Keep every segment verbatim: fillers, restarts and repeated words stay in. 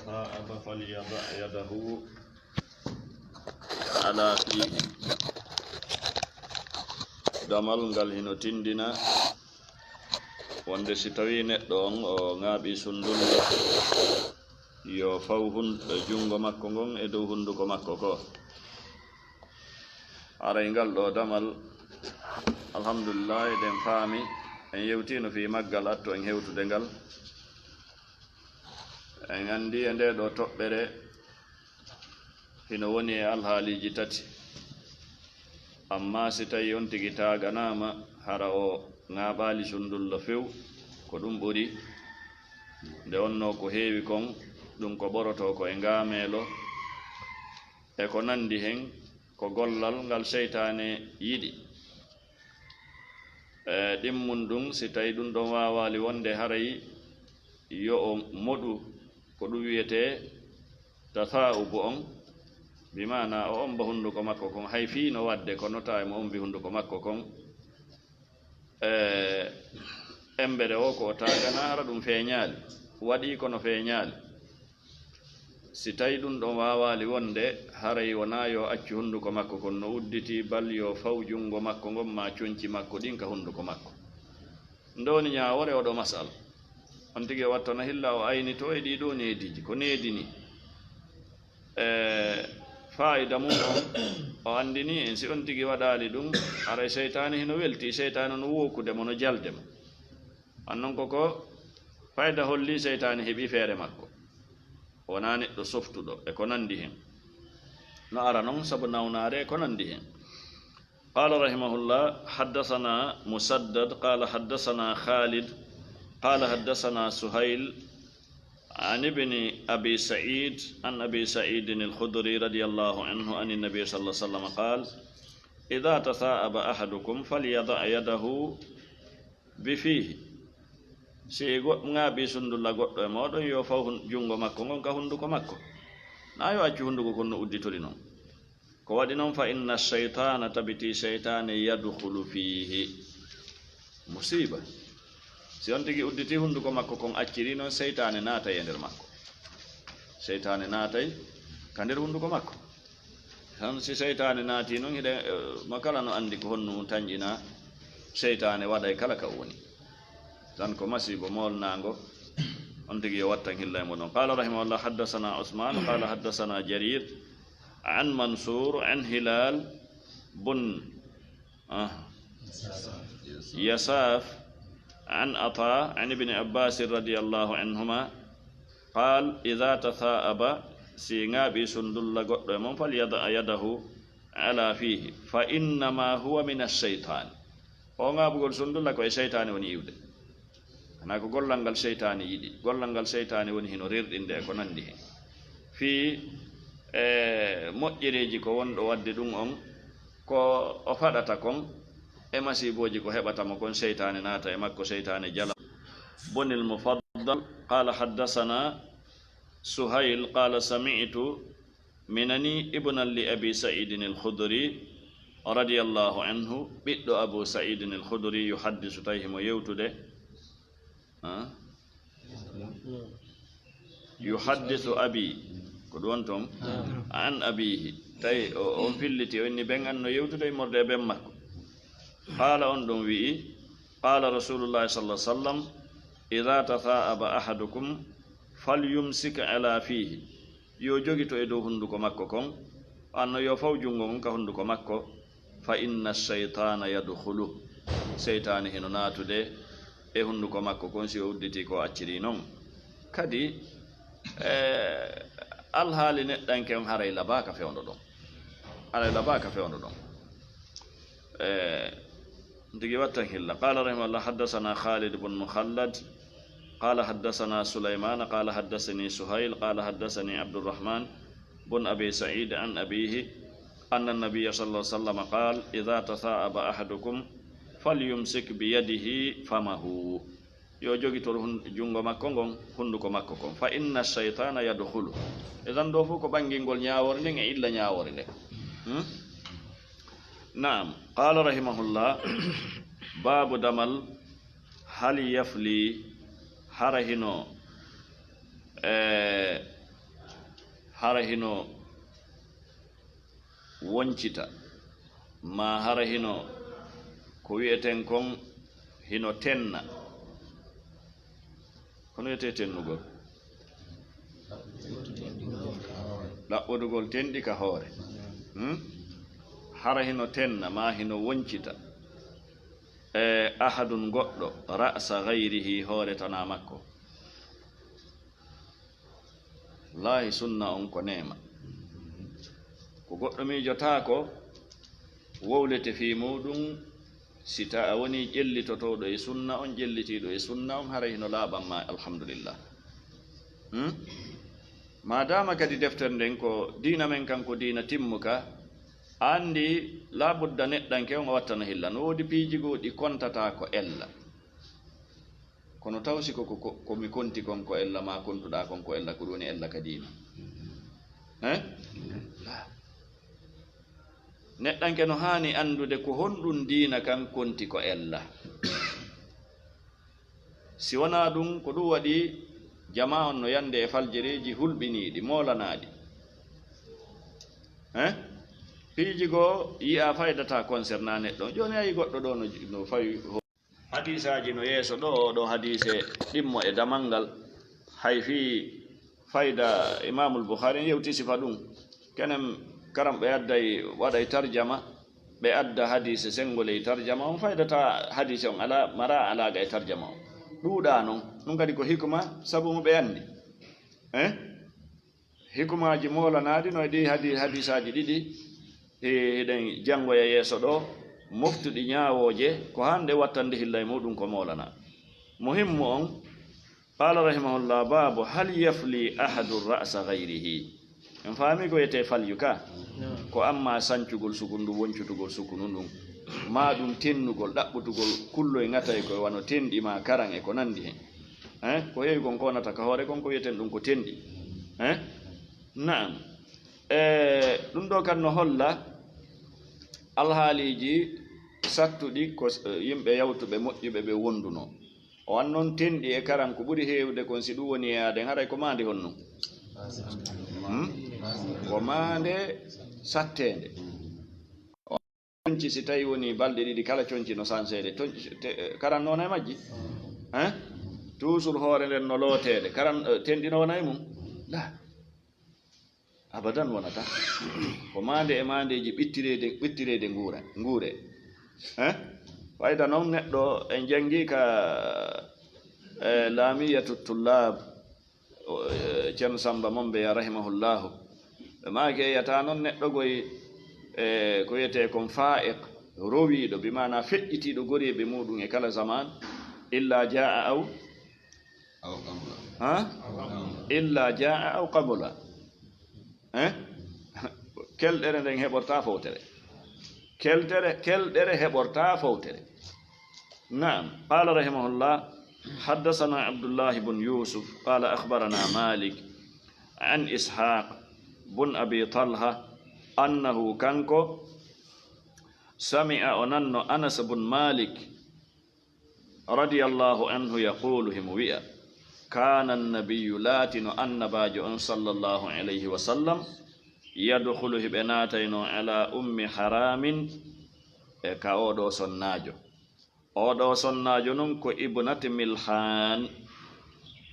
تثاءب فليضع يده على فيه. Damal ngal hino tindina wonde si tawii neɗɗo on o ŋaaɓii sundulla, yo faw hun-, junngo makko ngon e dow hunnduko makko ko. Aray ngal ɗoo damal, alhamdulillah, eɗen faami, en yewtiino fii maggal, attu en hewtude ngal. En anndi e ndee ɗoo toɓɓere hino woni e alhaaliiji tati. Ammaa si tawii on tigi taaganaama, hara o ŋaaɓaali sundulla few, ko ɗum ɓuri. Nde wonnoo ko heewi kon, ɗum ko ɓorotoo ko e ngaameelo, e ko nanndi hen, ko gollal ngal seytaane yiɗi. E ɗimmun ɗum, si tawii ɗum ɗon waawaali wonde haray yo o moɗu ko ɗum wi'etee tasaa'ubu on, bi maanaa o omba hunnduko makko kon, hay fii no waɗde ko notaa e mo ombi hunnduko makko kon, e, embere o ko o taaganaa, hara ɗum feeñaali, waɗii kono feeñaali. Si tawii ɗum ɗon waawaali wonde, haray wonaa yo accu hunnduko makko kon no udditi, bal yo faw junngo makko ngon maa conci makko ɗin ka hunnduko makko. Nde woni ñaawoore oo ɗoo mas'ala. On tigi o wattana hilla o aynitoo e ɗii ɗoo neediiji, ko needi nii. E, faayida mun on, o anndinii en, si on tigi waɗaali ɗum, haray seytaane hino weltii, seytaane no wookude mo, no jalde mo. An non ko, ko fayda holli seytaane heɓi feere makko. Wonaa neɗɗo softuɗo e ko nanndi hen. No ara non sabu nawnaare e ko nanndi hen. قال رحمه الله: حدثنا مسدد قال حدثنا خالد قال حدثنا سهيل عن ابن أبي سعيد عن أبي سعيد الخدري رضي الله عنه عن النبي صلى الله عليه وسلم قال: إذا تثاءب أحدكم فليضع يده بفيه. Si go-, ŋaaɓii sundulla goɗɗo e mooɗon, yo faw hun-, junngo makko ngon ka hunnduko makko. Naa yo accu hunnduko kon no udditori non. Ko waɗi non, فإن الشيطان, tabitii seytaane, يدخل فيه. Musiiba. Si on tigi udditii hunnduko makko kon, accirii non, seytaane naatay e nder makko. Seytaane naatay ka nder hunnduko makko. Tan si seytaane naatii non, hiɗen, eh, mo kala no anndi ko honno tanƴinaa, seytaane waɗay kala ka o woni. Tan ko masiibo moolnaango, on tigi yo wattan hilla e mo ɗon. قال رحمه الله: حدثنا عثمان قال حدثنا جرير عن منصور عن هلال بن، آه، يساف عن عطاء عن ابن عباس رضي الله عنهما قال: إذا تثاءب, si ŋaaɓii sundulla goɗɗo e mon, فليضع يده على فيه، فإنما هو من الشيطان. O ŋaaɓugol sundulla ko e seytaane woni iwde. Kanaa ko gollal ngal seytaane yiɗi. Gollal ngal seytaane woni hino rerɗinde e ko nanndi hen. Fii, e, moƴƴereeji ko wonɗo waɗde ɗum on, ko o faɗata kon, e masiibooji ko heɓata mo kon, seytaane naata e makko, seytaane jala. بن المفضل قال حدثنا سهيل قال سمعت منني ابنا لأبي سعيد الخدري رضي الله عنه، ɓiɗɗo Abu Sa'idin al-Khudri, يحدث, tawi himo yewtude, ah? يحدث أبي, ko ɗum woni ton? عن أبيه, tawi o, on filliti, o inni ben an no yewtude immorde e ben makko. قال, on ɗon wi'i, قال رسول الله صلى الله عليه وسلم: إذا تثاءب أحدكم فليمسك على فيه. Yo jogito e dow hunnduko makko kon, anno yo faw junngo ngon ka hunnduko makko, فإن الشيطان يدخل. Seytaane hino naatude e hunnduko makko kon si o udditii ko o accirii non. Kadi, e, alhaali neɗɗanke on haray labaaka fewndo ɗon. Haray labaaka fewndo ɗon. E, Ndigi wattan hilla. قال رحمه الله: حدثنا خالد بن مخلد قال حدثنا سليمان قال حدثني سهيل قال حدثني عبد الرحمن بن أبي سعيد عن أبيه أن النبي صلى الله عليه وسلم قال: إذا تثاءب أحدكم فليمسك بيده فمه. Yo jogitor hun-, junngo makko ngon, hunnduko makko kon. فإن الشيطان يدخل. Idan ɗoo fow ko ɓanngingol ñaawoore nden e illa ñaawoore nden. Hmm? Naam. قال رحمه الله: باب damal, هل يفلي, hara hino, e, Hara hino woncita, maa hara hino ko wi'eten kon hino tenna. Kono wi'etee tennugol? Ɗaɓɓodugol tenɗi ka hoore. Hmm? Hara hino tenna, maa hino woncita. E ahadun goɗɗo, ra'sa gayrihi, hoore tanaa makko. Wallaahi, sunna on ko neema. Ko goɗɗo miijotaako, wowlete fii muuɗum, si ta a wonii ƴellitotooɗo e sunna on, ƴellitiiɗo e sunna on, haray hino laaɓan ma, alhamdulillah. Hmm? Maadaama kadi deftere nden ko diina men kan, ko diina timmuka, a anndi laabudda neɗɗanke on o wattano hilla. No woodi piiji goo ɗi kontataa ko ella. Kono taw si ko, ko, ko, ko mi konti kon ko ella, maa kontuɗaa kon ko ella, ko ɗun woni ella ka diina? Eh? Laa. Neɗɗanke no haani anndude ko honɗun diina kan konti ko ella. Si wanaa ɗun, ko ɗun waɗi jamaa on no yande e faljeriiji hulɓiniiɗi, moolanaaɗi. Eh? Piiji goo yi'aa faydataa concernant neɗɗo. Jooni a yi'i goɗɗo ɗoo no, no fawi Hadiisaaji no yeeso ɗoo, oo ɗoo hadiise ɗimmo e damal ngal. Hay fii fayda, Imaamul Bukhari en yewti sifa ɗun. Kenen karam ɓe adday, waɗay tarjama, ɓe adda hadiise senngo ley tarjama on, faydataa hadiise on alaa, maraa alaaqa e tarjama on. Ɗuuɗaa non, ɗun kadi ko hikma, sabu mo ɓe anndi. Eh? Hikumaaji moolanaaɗi no e ɗii hadi-, hadiisaaji ɗiɗi, e, hiɗen janngoya yeeso ɗoo, moftuɗi ñaawooje, ko haanɗe wattande hilla e muuɗum ko moolanaa. Muhimmu on, qaala rahimahullah, baabu hal yafli ahadun ra'sa gayrihi. En faami ko wiyetee falyu ka? Ko amma sancugol sukundu, woncutugol sukunu ndun, maa ɗum tennugol, ɗaɓɓutugol kulloy ŋatay koy wano tenɗi maa karan e ko nanndi hen. Eh, ko heewi kon ko wonata ka hoore kon, ko wi'eten ɗum ko tenɗi. Eh? Na'am. E, ɗum ɗoo kan no holla alhaaliiji sattuɗi ko, eh, yimɓe yawtuɓe moƴƴuɓe ɓe wondunoo. O an non tenɗi e karan ko ɓuri heewde kon si ɗum woni e aaden, haray ko maande honno? Hmm? Ko maande satteende. Conci, si tawi woni balɗe ɗiɗi, kala conci no sanseede. Ton-, te-, karan no wona e majji? Hein? Toujours hoore nden no looteede. Karan, eh, tenɗi no wona e mum? La. Abadan wonata. Ko maande e maandeeji ɓittireede, ɓittireede nguura, nguure. Hein? Fayda non neɗɗo en janngi ka, eh, Laamiyatu Tullaab, o, eh, Ceerno Samba Mombeya rahimahullahu. Ɓe maaki, yeyata non neɗɗo goy, e, ko wiyetee kon faa'iq, rowiiɗo, bi maanaa feƴƴitiiɗo goreeɓe muuɗum e kala zamaan, illa jaa'a aw, ha? Illa jaa'a aw qabula. Eh? Kelɗere nden heɓortaa fowtere. Keltere, kelɗere heɓortaa fowtere. Naam. Qaala rahimahullah, haddasanaa Abdullahi bun Yuusuf, qaala akhbaranaa Maalik an Ishaaq bun Abi Talha, annahu, kanko, sami'a, o nanno Anas bun Maalik, radiyallahu anhu, yaquulu, himo wi'a, kaana annabiyyu, laatino Annabaajo on, sallallahu alayhi wa sallam, yadkhulu, hiɓe naataynoo, ala ummi haraamin, e ka oo ɗoo sonnaajo. Oo ɗoo sonnaajo non ko ibnati Milhaan,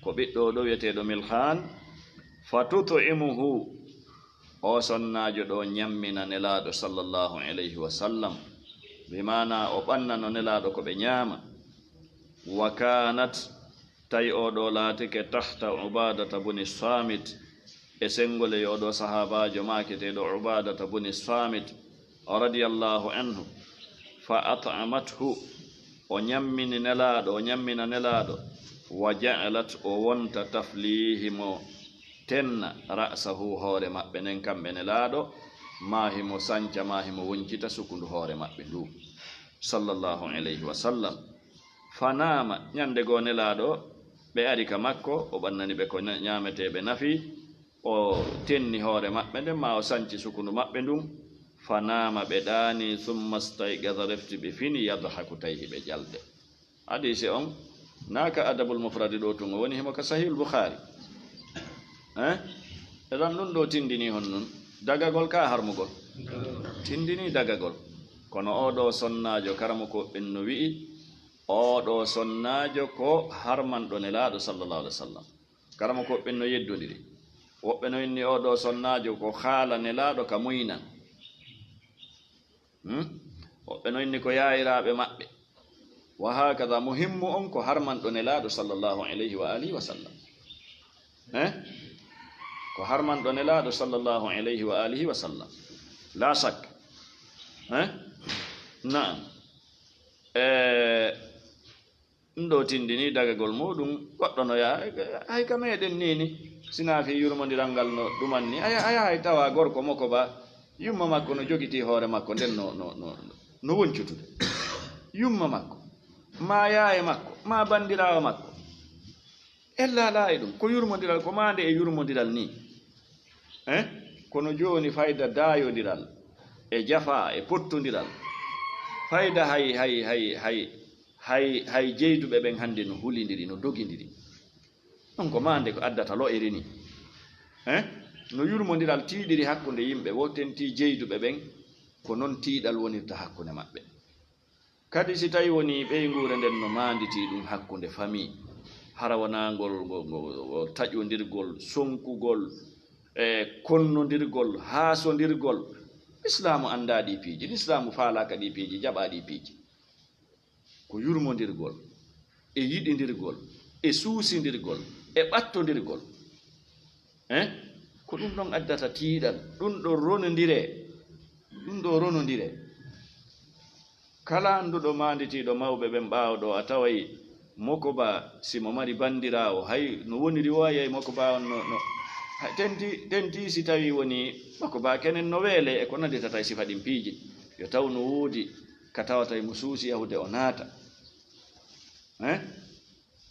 ko ɓiɗɗo oo ɗoo wi'eteeɗo Milhaan, fa tut'imuhu, oo sonnaajo ɗoo ñammina Nelaaɗo, sallallahu alayhi wa sallam, bi maanaa o ɓannano Nelaaɗo ko ɓe ñaama. Wa kaanat, tawi oo ɗoo laatike tahta Ubaadata buni Saamit, e senngol ley oo ɗoo sahaabaajo maaketeeɗo Ubaadata buni Saamit, radiyallahu anhu, fa at'amathu, o ñammini Nelaaɗo, o ñammina Nelaaɗo, wa ja'alat, o wonta taflii, himo tenna, ra'sahu, hoore maɓɓe nden, kamɓe Nelaaɗo, maa himo sanca, maa himo woncita sukundu hoore maɓɓe ndu, sallallahu alayhi wa sallam. Fa naama, ñande goo Nelaaɗo, ɓe ari ka makko, o ɓannani ɓe ko ña-, ñaametee ɓe nafi, o tenni hoore maɓɓe nden, maa o sanci sukundu maɓɓe ndun. Fa naama, ɓe ɗaani, summa stayqaza, refti ɓe fini, yadhaku, tawi hiɓe jalde. Hadiisi on, naa ka Adabul Mufradi ɗoo tun o woni, himo ka Sahihul Bukhaari. Eh? Eɗan ɗun ɗoo tindinii honɗun? Dagagol kaa harmugol? Tindinii dagagol. Kono oo ɗoo sonnaajo, karamokooɓe ɓen no wi'i, oo ɗoo sonnaajo ko harmanɗo Nelaaɗo sallallahu alaihi wasallam. Karamokooɓe ɓen no yeddondiri. Woɓɓe no inni oo ɗoo sonnaajo ko haala Nelaaɗo ka muynan. Hmm? Woɓɓe no inni ko yaayiraaɓe maɓɓe. Wa hakada, muhimmu on ko harmanɗo Nelaaɗo sallallahu alayhi wa alihi wa sallam. Eh? Ko harmanɗo Nelaaɗo sallallahu alayhi wa alihi wa sallam. La shak. Eh? Naam. Eh, Ɗun ɗoo tindinii dagagol muuɗun, goɗɗo no yaha, hay ka meɗen nii ni, si naa fii yurmondiral ngal no ɗuman ni, a ya-, a yahay tawa gorko moko ba, yumma makko no jogitii hoore makko nden no, no, no, no woncutude. Yumma makko, maa yaaye makko, maa bandiraawo makko. Ella alaa e ɗun, ko yurmondiral, ko maande e yurmondiral nii. Eh? Kono jooni fayda daayondiral e jafaa e pottondiral, fayda hay, hay, hay, hay, hay, hay jeyduɓe ɓen hannde no hulindiri, no dogindiri. Ɗun ko maande ko addata lo'ere nii. Eh? No yurmondiral tiiɗiri hakkunde yimɓe, wo tentii jeyduɓe ɓen, ko non tiiɗal wonirta hakkunde maɓɓe. Kadi, si tawii wonii ɓeynguure nden no maanditii ɗun hakkunde famii, hara wonaa ngol, ngol, ngol, ngol taƴondirgol, sonkugol, e konnondirgol, haasondirgol, Lislaamu anndaa ɗii piiji, Lislaamu faalaaka ɗii piiji, jaɓaa ɗii piiji. Ko yurmondirgol, e yiɗindirgol, e suusindirgol, e ɓattondirgol. Eh? Ko ɗun ɗon addata tiiɗal, ɗun ɗon ronondiree, ɗun ɗon ronondiree. Kala annduɗo maanditiiɗo mawɓe ɓen ɓaawo ɗoo, a taway Mokoba, si mo mari bandiraawo, hay no woniri wo, a yi'ay Mokoba on no, no, hay tentii, tentii si tawii wonii Mokoba kenen no weelee e ko nannditata e sifa ɗin piiji, yo taw no woodi ka tawata himo suusi yahude o naata. Eh?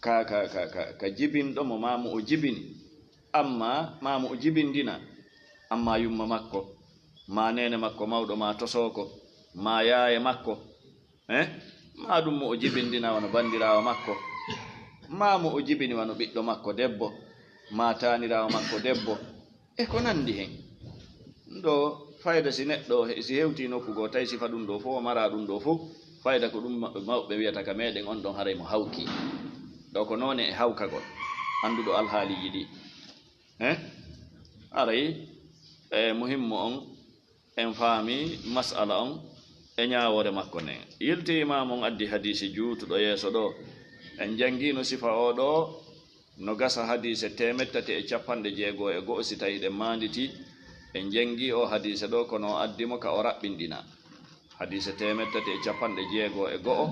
Ka, ka, ka, ka, ka jibinɗo mo maamu o jibini, amma maamu o jibindina, amma yumma makko, maa neene makko mawɗo, maa tosooko, maa yaaye makko, eh? Maa ɗun mo o jibindina wano bandiraawo makko, maa mo o jibini wano ɓiɗɗo makko debbo, maa taaniraawo makko debbo, e ko nanndi hen. Ɗun ɗoo fayda, si neɗɗo he-, si hewtii nokku goo, tawi sifa ɗun ɗoo fow, o maraa ɗun ɗoo fow, fayda ko ɗun ma-, mawɓe wi'ata ka meɗen on ɗon haray mo hawkii. Ɗoo ko noone e hawkagol annduɗo alhaaliiji ɗii. Eh? Haray, e muhimmu on, en faami mas'ala on e ñaawoore makko nden. Yilti imaamu on addi hadiisi juutuɗo yeeso ɗoo. En janngiino sifa oo ɗoo no gasa hadiise teemeɗɗe tati e capanɗe jeego e go'o si tawii ɗen maanditii. En janngi oo hadiise ɗoo, kono o addi mo ka o raɓɓinɗina. Hadiise teemeɗɗe tati e capanɗe jeego e go'o,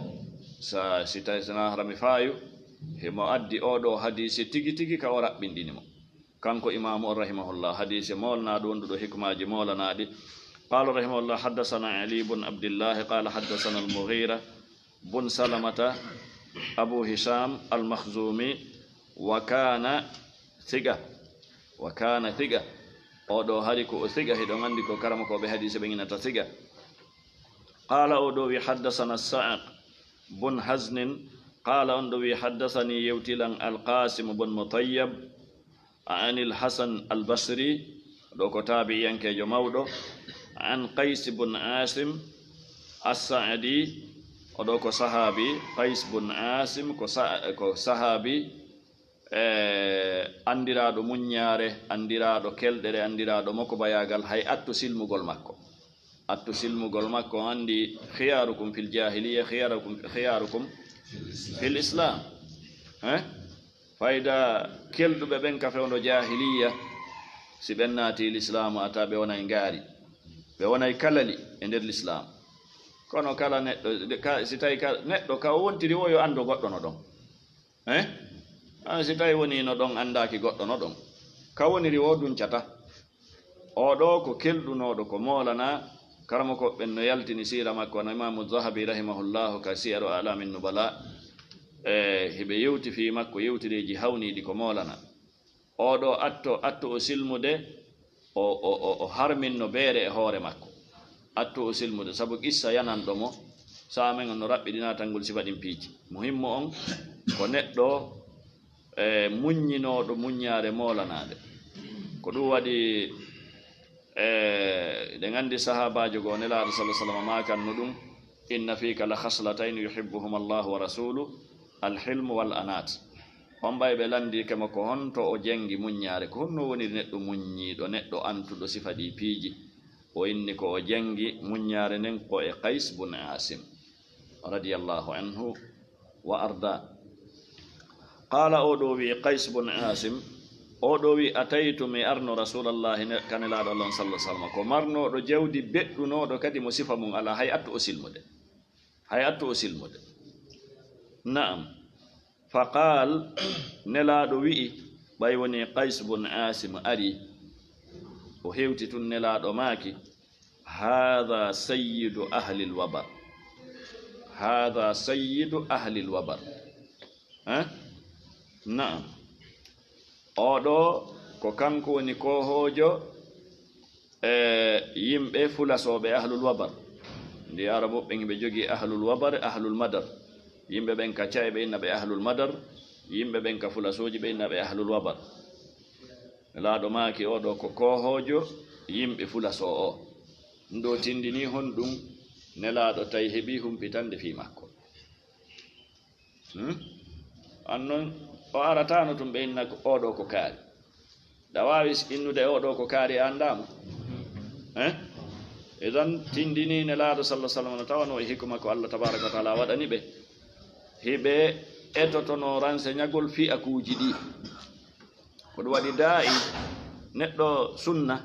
sa, si tawii, si naa hara mi faayu, himo addi oo ɗoo hadiise tigi tigi ka o raɓɓinɗini mo. Kanko imaamu on rahimahullah, hadiise moolnaaɗo wonduɗo hikmaaji moolanaaɗi. قال رحمه الله: حدثنا علي بن عبد الله قال حدثنا المغيرة بن سلمة أبو هشام المخزومي وكان ثقة. وكان ثقة. Oo ɗoo hari ko o thiqa, hiɗon anndi ko karamokooɓe hadiise ɓen innata thiqa. قال, oo ɗoo wi'i, حدثنا السائق بن حزن. قال, on ɗoo wi'i, حدثني, yewti lan, القاسم بن مسيب عن الحسن البصري, ɗoo ko taabi'iyankeejo mawɗo, عن قيس بن عاصم السعدي, oo ɗoo ko sahaabi, Qays bun Aasim ko sa-, ko sahaabi, e, anndiraaɗo muññaare, anndiraaɗo kelɗere, anndiraaɗo mokobayaagal, hay attu silmugol makko. Attu silmugol makko, on anndi, خياركم في الجاهلية خياركم، خياركم في الإسلام. Eh? Fayda kelɗuɓe ɓen ka fewndo jaahiliyya, si ɓen naatii lislaamu, a taway ɓe wonay ngaari, ɓe wonay kalali e nder lislaamu. Kono kala neɗɗo, ka, si tawii ka, neɗɗo ka o wontiri woo, yo anndu goɗɗo no ɗon. Eh? Ah, si tawii wonii no ɗon anndaaki goɗɗo no ɗon, ka woniri woo duncata. Oo ɗoo ko kelɗunooɗo ko moolanaa, karamokooɓe ɓen no yaltini siira makko, wano Imaamu Zahabi rahimahullahu ka Siyaru A'laami Nubala, e hiɓe yewti fii makko yewtereeji hawniiɗi ko moolanaa. Oo ɗoo atto, atto o silmude, o, o, o, o harminno beere e hoore makko. Atto o silmude, sabu qissa yananɗo mo, saamen on no raɓɓiɗi naatangol sifa ɗin piiji. Muhimmu on ko neɗɗo, e, muññinooɗo muññaare moolanaande. Ko ɗum waɗi, e, eɗen anndi sahaabaajo goo, Nelaaɗo sallallahu alaihi wasallam maakanno ɗum, "Inna fika la khaslatayn yuhibbuhuma Allahu wa rasuluh, al-hilmu wal anat." On ɓay ɓe lanndii kemo ko honto o jangi muññaare, ko honno woni neɗɗo muññiiɗo, neɗɗo antuɗo sifa ɗii piiji. O inni ko o jangi muññaare nden ko e Qays bun Asim, radiyallahu anhu wa arda. Qaala, oo ɗoo wi'i, Qays bun Asim, oo ɗoo wi'i, "Ataytu, mi arno Rasuulallahi ne-, ka Nelaaɗo Allah on, sallallahu alaihi wasallam, ko marnooɗo jawdi, beɗɗunooɗo kadi mo sifa mun alaa, hay attu o silmude. Hay attu o silmude." Na'am. Fa qaal, Nelaaɗo wi'i, ɓay wonii Qays bun Asim arii, o hewti tun, Nelaaɗo maaki, "Haadha sayyidu ahlil wabar. Haadha sayyidu ahlil wabar." Eh? Na'am. Oo ɗoo ko kanko woni koohoojo, e, yimɓe fulasooɓe ahlul wabar. Ndi Arabuɓe ɓen ɓe jogii ahlul wabar, ahlul madar. Yimɓe ɓen ka ca'e ɓe inna ɓe ahlul madar, yimɓe ɓen ka fulasooji ɓe inna ɓe ahlul wabar. Nelaaɗo maaki, oo ɗoo ko koohoojo yimɓe fulasoo oo. Ɗum ɗoo tindinii honɗum Nelaaɗo tawi heɓii humpitande fii makko. Hmm? An non, o arataano tun ɓe inna ko, "Oo ɗoo ko kaari." Ɗa waawi innude, "Oo ɗoo ko kaari," a anndaa mo. Eh? Idan, tindinii Nelaaɗo sallallahu alaihi wasallam no tawanoo e hikma ko Allah tabaraka wa taala waɗani ɓe. Hiɓe etotonoo ranseñagol fi'akuuji ɗii. Ko ɗum waɗi daa'i neɗɗo sunna,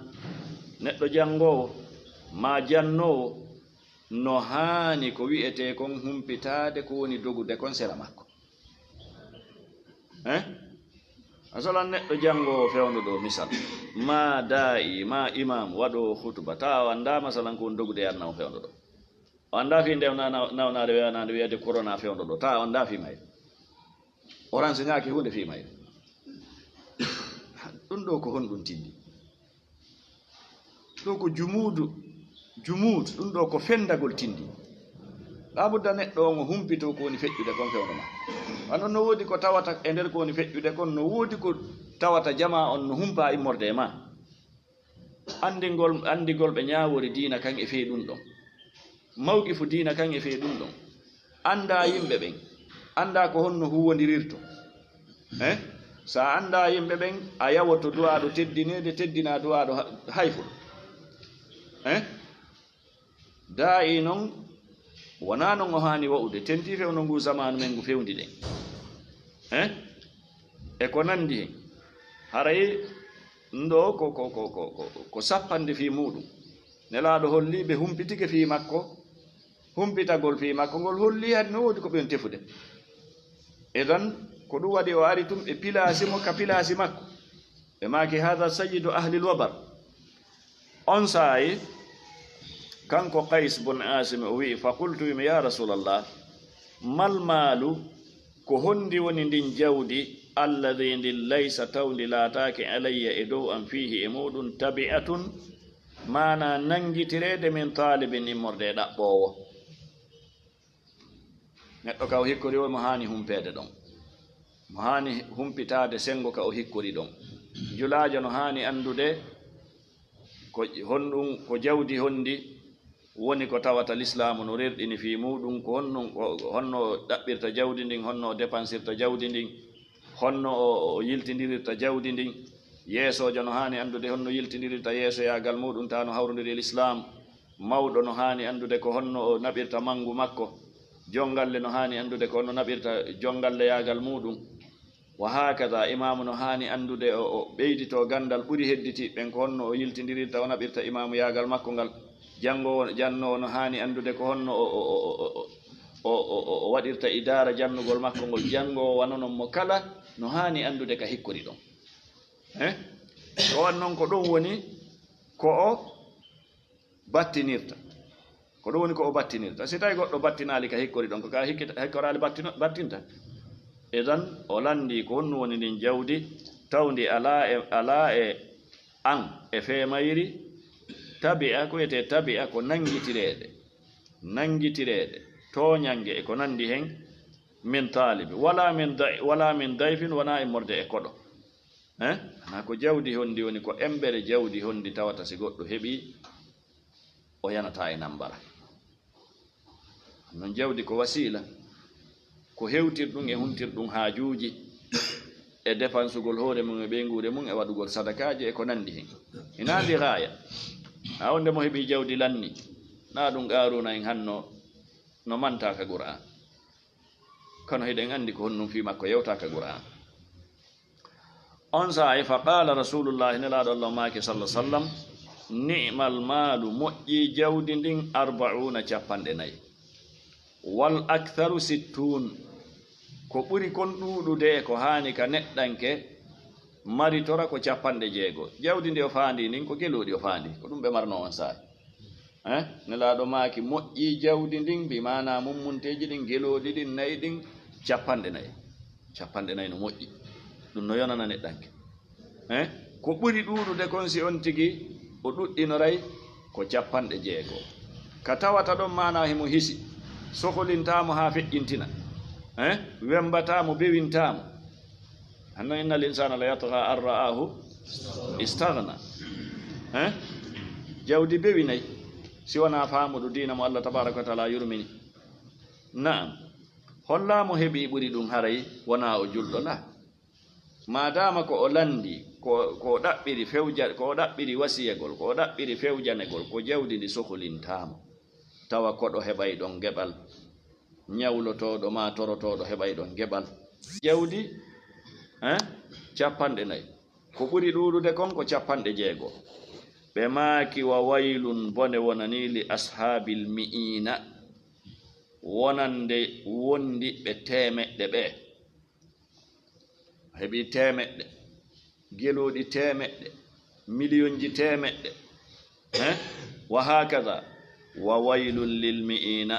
neɗɗo janngoowo, maa jannoowo, no haani ko wi'etee kon humpitaade ko woni dogude kon sera makko. Eh? Masalan, neɗɗo janngoowo fewndo ɗoo, misal, maa daa'i, maa imam waɗoowo hutuba, tawa o anndaa, masalan, ko woni dogude e aduna on fewndo ɗoo. O anndaa fii nde na-, na-, nawnaare wiyanaande wiyade corona fewndo ɗoo, tawa o anndaa fii mayre. O ranseñaaki huunde fii mayre. Ɗum ɗoo ko honɗum tindi? Ɗoo ko jumuudu, jumuud, ɗum ɗoo ko fendagol tindi. Laa budda neɗɗo on o humpitoo ko woni feƴƴude kon fewndo maa. Wano no woodi ko tawata e nder ko woni feƴƴude kon, no woodi ko tawata jamaa on no humpa immorde e maa. Anndingol, anndigol ɓe ñaawoore diina kan e fee ɗum ɗon. Mawqifu diina kan e fee ɗum ɗon. Anndaa yimɓe ɓen. Anndaa ko honno huuwondirirto. Eh? So a anndaa yimɓe ɓen, a yawoto duwaaɗo teddineede, teddinaa duwaaɗo ha-, hayfuɗo. Eh? Daa'i non, wonaa non o haani wa'ude. Tentii fewndo ngu zamaanu men ngu fewndi ɗen. Eh? E ko nandi hen. Haray ɗum ɗoo ko, ko, ko, ko, ko, ko sappande fii muuɗum. Nelaaɗo hollii ɓe humpitike fii makko. Humpitagol fii makko ngol hollii hari no woodi ko ɓen tefude. Idan, ko ɗum waɗi o ari tun ɓe pilaasi mo ka pilaasi makko. Ɓe maaki, "Haadha sayyidu ahlil wabar." On saa'i, kanko Qays bun Asim o wi'i, "Fa qultu," wi'imi, "Ya Rasulallah, mal maalu, ko hondi woni ndin jawdi, alladhi, ndin laysa, taw ndi laataaki, alayya, e dow am, fiihi, e muuɗum, tabi'atun, maanaa nanngitireede, min taalibin, immorde e ɗaɓɓoowo?" Neɗɗo ka o hikkori o, mo haani humpeede ɗon. Mo haani humpitaade senngo ka o hikkori ɗon. Julaajo no haani anndude ko honɗum, ko jawdi honndi woni ko tawata Lislaamu no rerɗini fii muuɗum, ko honɗum, ko honno o ɗaɓɓirta jawdi ndin, honno o depansirta jawdi ndin, honno o, o yiltindirirta jawdi ndin. Yeesoojo no haani anndude honno yiltindirirta yeesoyaagal muuɗum, taa no hawrondiri e Lislaam. Mawɗo no haani anndude ko honno o naɓirta manngu makko. Jonngalle no haani anndude ko honno naɓirta jongalleyaagal muuɗum. Wa haakada, imaamu no haani anndude, o, o ɓeyditoo ganndal ɓuri hedditiiɓe ɓen, ko honno o yiltindirirta, o naɓirta imaamuyaagal makko ngal. Janngoowo, jannoowo no haani anndude ko honno o, o, o waɗirta idaara jannugol makko ngol. Janngoowo wano non mo kala no haani anndude ka hikkori ɗon. Eh? Ko on non ko ɗum woni ko o battinirta. Ko ɗum woni ko o battinirta. Si tawi goɗɗo battinaali ka hikkori ɗon, ko ka hikkita-, hikkoraali battino-, battinta. Idan, o lanndii ko honno woni ndin jawdi, taw ndi alaa e, alaa e an e fee mayri. Tabi'a, ko wiyetee tabi'a, ko nanngitireede. Nanngitireede. Tooñannge e ko nanndi hen, min taalibi. Wala min day-, wala min dayfin, wonaa immorde e koɗo. Eh? Ana ko jawdi honndi woni, ko embere jawdi honndi tawata si goɗɗo heɓi, o yanata e nambara. Non jawdi ko wasiila, ko hewtirɗum e huntirɗum haajuuji, e defansugol hoore mum e ɓeynguure mum e waɗugol sadakaaji e ko nanndi hen. Hinaa ndi gaaya. Haa wonde mo heɓi jawdi lanni, naa ɗum Qaaruuna en hanno no mantaa ka Qur'aan. Kono hiɗen anndi ko honɗum fii makko yewtaa ka Qur'aan. On saa'i, fa qaala Rasuulullaahi, Nelaaɗo Allah maaki, salla sallam, "Ni'mal maalu, moƴƴii jawdi ndin, arba'uuna, capanɗe nayi, wal aktharu sittuun, ko ɓuri kon ɗuuɗude e ko haani ka neɗɗanke maritora ko capanɗe jeego." Jawdi ndi o faandi ndin, ko gelooɗi o faandi, ko ɗum ɓe marnoo on saa'i. Eh? Nelaaɗo maaki, moƴƴii jawdi ndin, bi maanaa mummunteeji ɗin, gelooɗi ɗin, nayi ɗin, capanɗe nayi. Capanɗe nayi no moƴƴi. Ɗum no yonana neɗɗanke. Eh? Ko ɓuri ɗuuɗude kon, si on tigi o ɗuɗɗinoray, ko capanɗe jeego. Ka tawata ɗon maanaa himo hisi, soholintaa mo haa feƴƴintina. Eh? Wembataa mo, bewintaa mo. Hanno, innal insaana la yatghaa an ra'aahu istaghna. Eh? Jawdi bewinay, si wanaa faamudu diina mo Allah tabaaraka wa ta'aala yurmini. Na'am. Hollaa mo heɓi ɓuri ɗum haray wonaa o julɗo la. Maadaama ko o lanndi, ko, ko o ɗaɓɓiri fewja-, ko o ɗaɓɓiri wasiyagol, ko o ɗaɓɓiri fewjanegol, ko jawdi ndi soholintaa mo. Tawa koɗo heɓay ɗon geɓal. Ñawlotooɗo maa torotooɗo heɓay ɗon geɓal. Jawdi, eh, capanɗe nayi. Ko ɓuri ɗuuɗude kon ko capanɗe jeego. Ɓe maaki, "Wa waylun, bone wonanii li ashaabil mi'iina, wonande wondiɓɓe teemeɗɗe ɓe." Heɓi teemeɗɗe, gelooɗi teemeɗɗe, miliyonji teemeɗɗe, eh? Wa haakada, wa waylun lil mi'iina,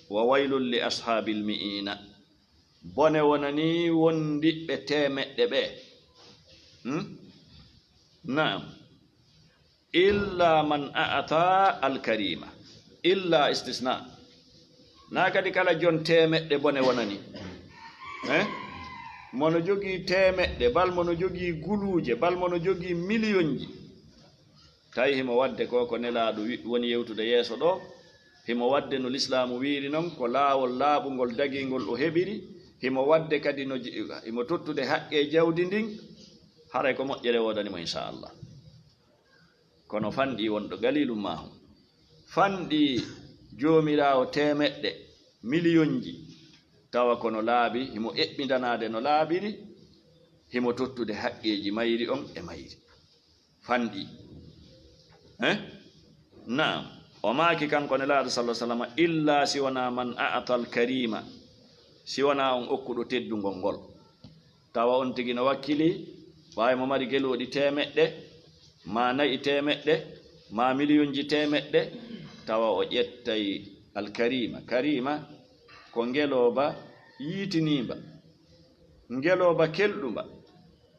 wa waylun li ashaabil mi'iina. Bone wonanii wondiɓɓe teemeɗɗe ɓe. Hmm? Naam. Illa man a'ta al-karima. Illa istisna. Naa kadi kala jon teemeɗɗe bone wonani. Eh? Mono jogii teemeɗɗe, bal mono jogii guluuje, bal mono jogii miliyonji. Tawi himo waɗde ko ko Nelaaɗo wi-, woni yewtude yeeso ɗoo, himo waɗde no Lislaamu wiiri non, ko laawol laaɓungol dagingol o heɓiri, himo waɗde kadi no ji-, himo tottude haqqee jawdi ndin, haray ko moƴƴere woodani mo, inchallah. Kono fanɗii wonɗo Galilun Maahun. Fanɗii joomiraawo teemeɗɗe, miliyonji, tawa kono laabi, himo eɓɓindanaade no laaɓiri, himo tottude haqqeeji mayri on e mayri. Fanɗii. Eh? Naam. O maaki kanko Nelaaɗo, sallallahu alaihi wasallam, "Illa si wonaa man a'tal karima, si wonaa on okkuɗo teddungol ngol." Tawa on tigi no wakkilii, ɓay mo mari gelooɗi teemeɗɗe, maa na'i teemeɗɗe, maa miliyonji teemeɗɗe, tawa o ƴettay alkarima. Karima ko ngelooba yiitiniimba, ngelooba kelɗumba.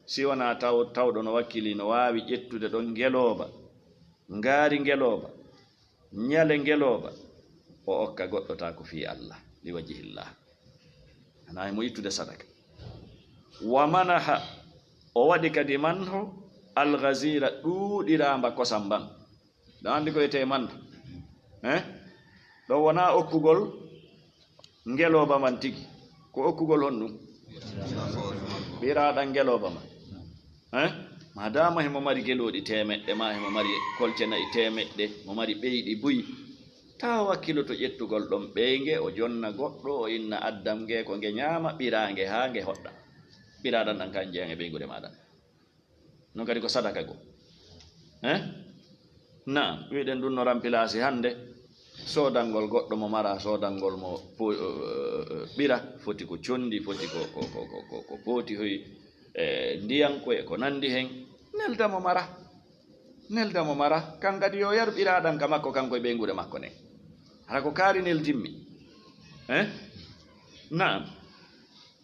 Si wonaa taw-, tawɗo no wakkilii no waawi ƴettude ɗon ngelooba, ngaari ngelooba, ñale ngelooba, o okka goɗɗo taa ko fii Allah, li wajhillah. Hanaa himo ittude sadaka. Wa manaha, o waɗi kadi manho, alghazira, ɗuuɗiraamba kosam mban. Ɗon anndi ko wiyetee manho. Eh? Ɗon wonaa okkugol ngelooba man tigi. Ko okkugol honɗum? Ɓiraaɗan ngelooba man. Eh? Maadaama himo mari gelooɗi teemeɗɗe, maa himo mari kolce na'i teemeɗɗe, mo mari ɓeyɗi buy, taa o wakkiloto ƴettugol ɗon ɓeynge, o jonna goɗɗo, o inna addam nge, ko nge ñaama, ɓiraa nge haa nge hoɗɗa. Ɓiraaɗan ɗan kan jeyan e ɓeynguure maaɗa. Non kadi ko sadaka goo. Eh? Naam, wiɗen ɗum no rampilasi hannde. Soodangol goɗɗo mo mara, soodangol mo po-, eh, ɓira, foti ko conndi, foti ko, ko, ko, ko, ko, ko pooti hoy, eh, ndiyan ko e ko nanndi hen. Nelda mo mara. Nelda mo mara. Kan kadi yo yar ɓiraaɗan ka makko, kanko e ɓeynguure makko nden. Hara ko kaari neldimmi. Eh? Naam.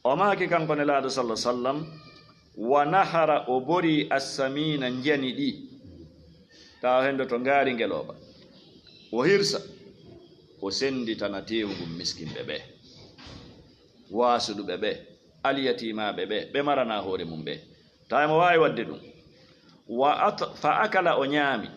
O maaki kanko Nelaaɗo, sallallahu alaihi wasallam, wa nahara, o borii, assamiina, njani ɗi. Tawa hendo to ngaari ngelooba. O hirsa, o senditana teewu ngun miskinɓe ɓe, waasuɗuɓe ɓe, alyatiimaaɓe ɓe, ɓe maranaa hoore mum ɓe. Tawa himo waawi waɗude ɗun. Wa at-, fa akala, o ñaami.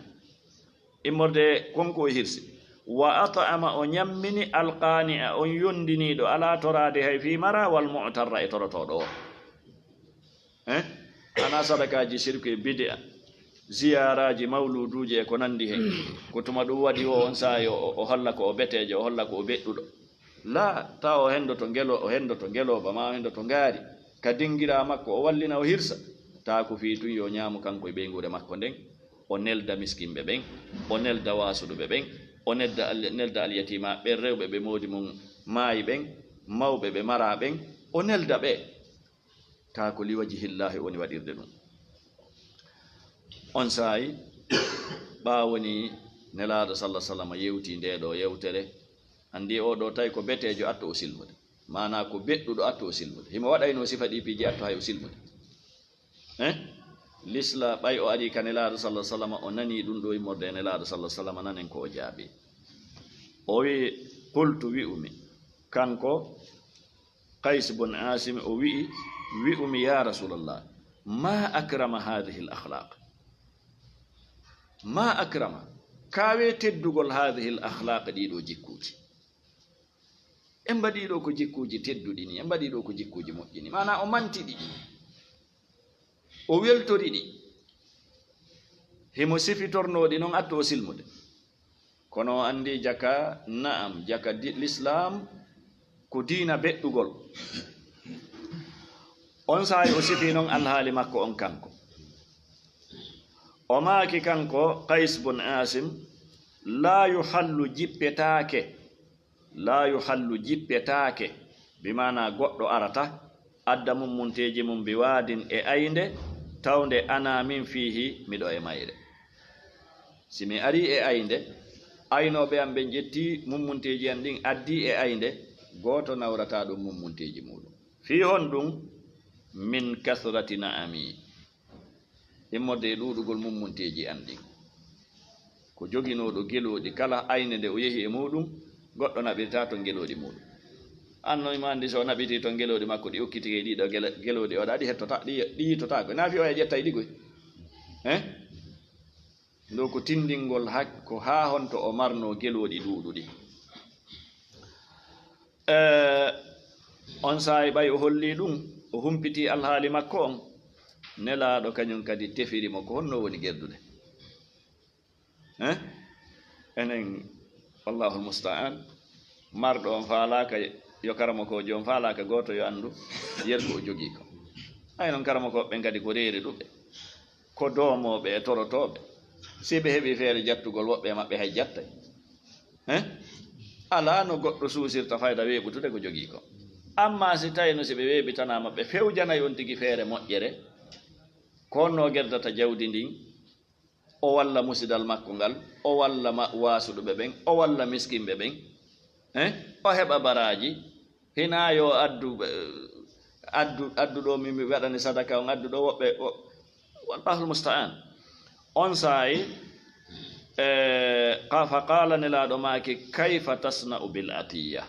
Immorde kon ko o hirsi. Wa at'ama, o ñammini, alqaani'a, on yondiniiɗo, alaa toraade hay fii mara, wal mu'tarra, e torotooɗo o. Eh? Ana sadakaaji sirku e bid'a, ziyaaraaji, mawluuduuji e ko nanndi hen. Ko tuma ɗun waɗi o, on saa'i o, o holla ko o beteejo, o holla ko o beɗɗuɗo. Laa, tawa o hendoto ngelo-, o hendoto ngelooba, maa o hendoto ngaari, ka dingiraa makko, o wallina, o hirsa. Taa ko fii tun yo ñaamu kanko e ɓeynguure makko nden, o nelda miskinɓe ɓen, o nelda waasuɗuɓe ɓen, o nelda al-, nelda alyatiimaaɓe ɓen, rewɓe ɓe moodi mun maayi ɓen, mawɓe ɓe maraa ɓen, o nelda ɓe. Taa ko liwajhillaahi woni waɗirde ɗun. On saa'i, ɓaawo ni Nelaaɗo salla sallam yewtii ndee ɗoo yewtere, anndi oo ɗoo tawi ko beteejo atto o silmude, maanaa ko beɗɗuɗo atto o silmude. Himo waɗaynoo sifa ɗii piiji atto hay o silmude. Eh? Lisla ɓay o arii ka Nelaaɗo salla sallam, o nanii ɗun ɗoo immorde e Nelaaɗo salla sallam, nanen ko o jaabii. O wi'i, "Qultu," wi'umi, kanko Qays bun Aasim o wi'i, wi'umi, "Yaa Rasuulallah, maa akrama haadihil akhlaaq? Maa akrama, kaawee teddugol haadihil akhlaaq, ɗii ɗoo jikkuuji? En mbaɗii ɗoo ko jikkuuji tedduɗi nii, en mbaɗii ɗoo ko jikkuuji moƴƴi nii." Maanaa o manti ɗi, o weltori ɗi. Himo sifitornoo ɗi non atto o silmude. Kono o anndi jaka, na'am, jaka di-, Lislaam ko diina beɗɗugol. On saa'i o sifii non alhaali makko on kanko. O maaki kanko Qays bun Aasim, "Laa yuhallu, jippetaake, laa yuhallu, jippetaake, bi maanaa goɗɗo arata, adda mummunteeji mum, bi waadin, e aynde, tawnde ana min fiihi, miɗo e mayre." Si mi arii e aynde, aynooɓe am ɓen ƴettii mummunteeji an ɗin, addii e aynde, gooto nawrataa ɗun mummunteeji muuɗun. Fii honɗun? "Min kasrati na'ami." Immorde e ɗuuɗugol mummunteeji an ɗin. Ko joginooɗo gelooɗi, kala aynde nde o yehi e muuɗun, goɗɗo naɓirtaa ton gelooɗi muuɗun. An non, himo anndi so o naɓitii ton gelooɗi makko, ɗi okkitike e ɗii ɗoo gele-, gelooɗi, o ɗa ɗi hettotaa, ɗi, ɗi yiitotaako. Naa fii o ƴettay ɗi koy. Eh? Ɗoo ko tindingol hak-, ko haa honto o marnoo gelooɗi ɗuuɗuɗi. Eh, on saa'i ɓay o hollii ɗun, o humpitii alhaali makko on, Nelaaɗo kañun kadi tefiri mo ko honno woni gerdude. Eh? Enen, wallahul musta'an, marɗo on faalaaka, yo karamokoojo on faalaaka gooto yo anndu yergo o jogii kon. Ay non, karamokooɓe ɓen kadi ko reeriɗuɓe, ko doomooɓe e torotooɓe. Si ɓe heɓii feere jattugol, woɓɓe e maɓɓe hay jattay. Eh? Alaa no goɗɗo suusirta fayda weeɓutude ko jogii kon. Ammaa si tawii no si ɓe weeɓitanaama, ɓe fewjanay on tigi feere moƴƴere, ko honno o gerdata jawdi ndin, o walla musidal makko ngal, o walla ma-, waasuɗuɓe ɓen, o walla miskinɓe ɓen, eh? O heɓa baraaji, hinaa yo addu, eh, addu, addu ɗoo mi, mi waɗani sadaka on, addu ɗoo woɓɓe, wo-, wallahul musta'an. On saa'i, eh, qa-, fa qaala, Nelaaɗo maaki, "Kayfa tasna'u bil atiyya?"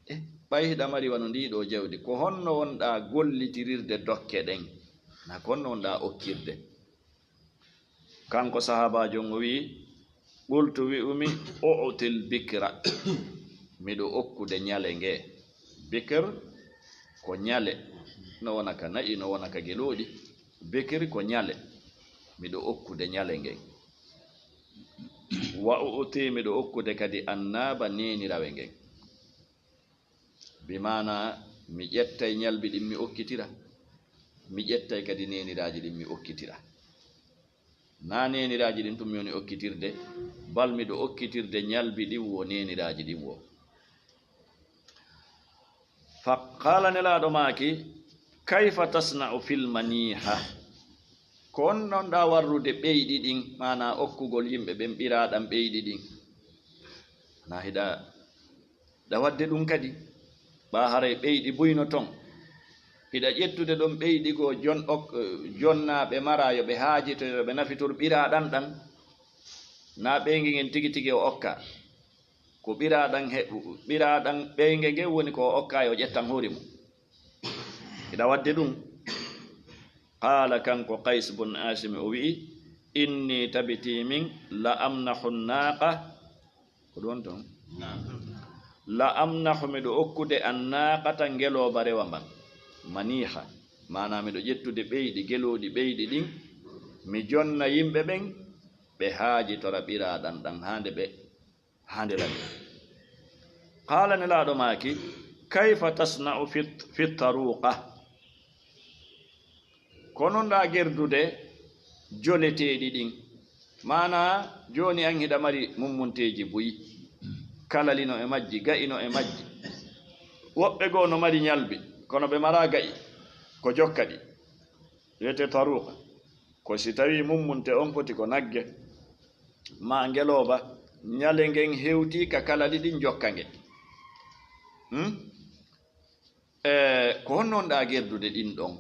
Eh, ɓay hiɗa mari wano ndii ɗoo jawdi, ko honno wonɗaa gollitirirde dokke ɗen? Na ko honno wonɗaa okkirde? Kanko sahaabaajo on o wi'i, "Qultu," wi'umi, "u'til bikra." Miɗo okkude ñale nge. Bikr ko ñale. No wona ka na'i, no wona ka gelooɗi. Bikr ko ñale. Miɗo okkude ñale ngen. "Wa u'ti," miɗo okkude kadi annaaba neenirawe ngen. Bi maanaa, mi ƴettay ñalbi ɗin, mi okkitira. Mi ƴettay kadi neeniraaji ɗin, mi okkitira. Naa neeniraaji ɗin tun mi woni okkitirde, bal miɗo okkitirde ñalbi ɗin wo neeniraaji ɗin wo. Fa qaala, Nelaaɗo maaki, "Kayfa tasna'u fil maniha?" Ko honno wonɗaa warrude ɓeyɗi ɗin, maanaa okkugol yimɓe ɓen ɓiraaɗan ɓeyɗi ɗin? Naa hiɗa Ɗa waɗde ɗun kadi, ɓaa haray ɓeyɗi buy no ton. Hiɗa ƴettude ɗon ɓeyɗi goo jon-, ok-, jonnaaɓe maraa yo ɓe haajitoyo, yo ɓe nafitor ɓiraaɗan ɗan. Naa ɓeynge ngen tigi tigi o okkaa. Ko ɓiraaɗan he-, ɓiraaɗan ɓeynge ngen woni ko o okkaa yo ƴettan hoore mun. Hiɗa waɗde ɗun? Qaala, kanko Qays bun Aasimi, o wi'i, "Inni, tabitii min, la amnahu naaqa," ko ɗun ton? "La amnahu, miɗo okkude, an naaqata, ngelooba rewa mban, maniha, maanaa miɗo ƴettude ɓeyɗi, gelooɗi ɓeyɗi ɗin, mi jonna yimɓe ɓen, ɓe haajitora ɓiraaɗan ɗan, haa nde ɓe, haa nde lami." Qaala, Nelaaɗo maaki, "Kayfa tasna'u fi, fi taruuqa?" Ko non ɗaa gerdude joleteeɗi ɗin. Maanaa, jooni an hiɗa mari mummunteeji buy, kalali no e majji, ga'i no e majji. Woɓɓe goo no mari ɲalbi, kono ɓe maraa ga'i, ko jokka ɗi. Wi'etee taruuqa. Ko si tawii mummunte on foti ko nagge, maa ngelooba, ɲale ngen hewtii ka kalali ɗin jokka nge. Hmm? E, ko honno wonɗaa gerdude ɗin ɗon?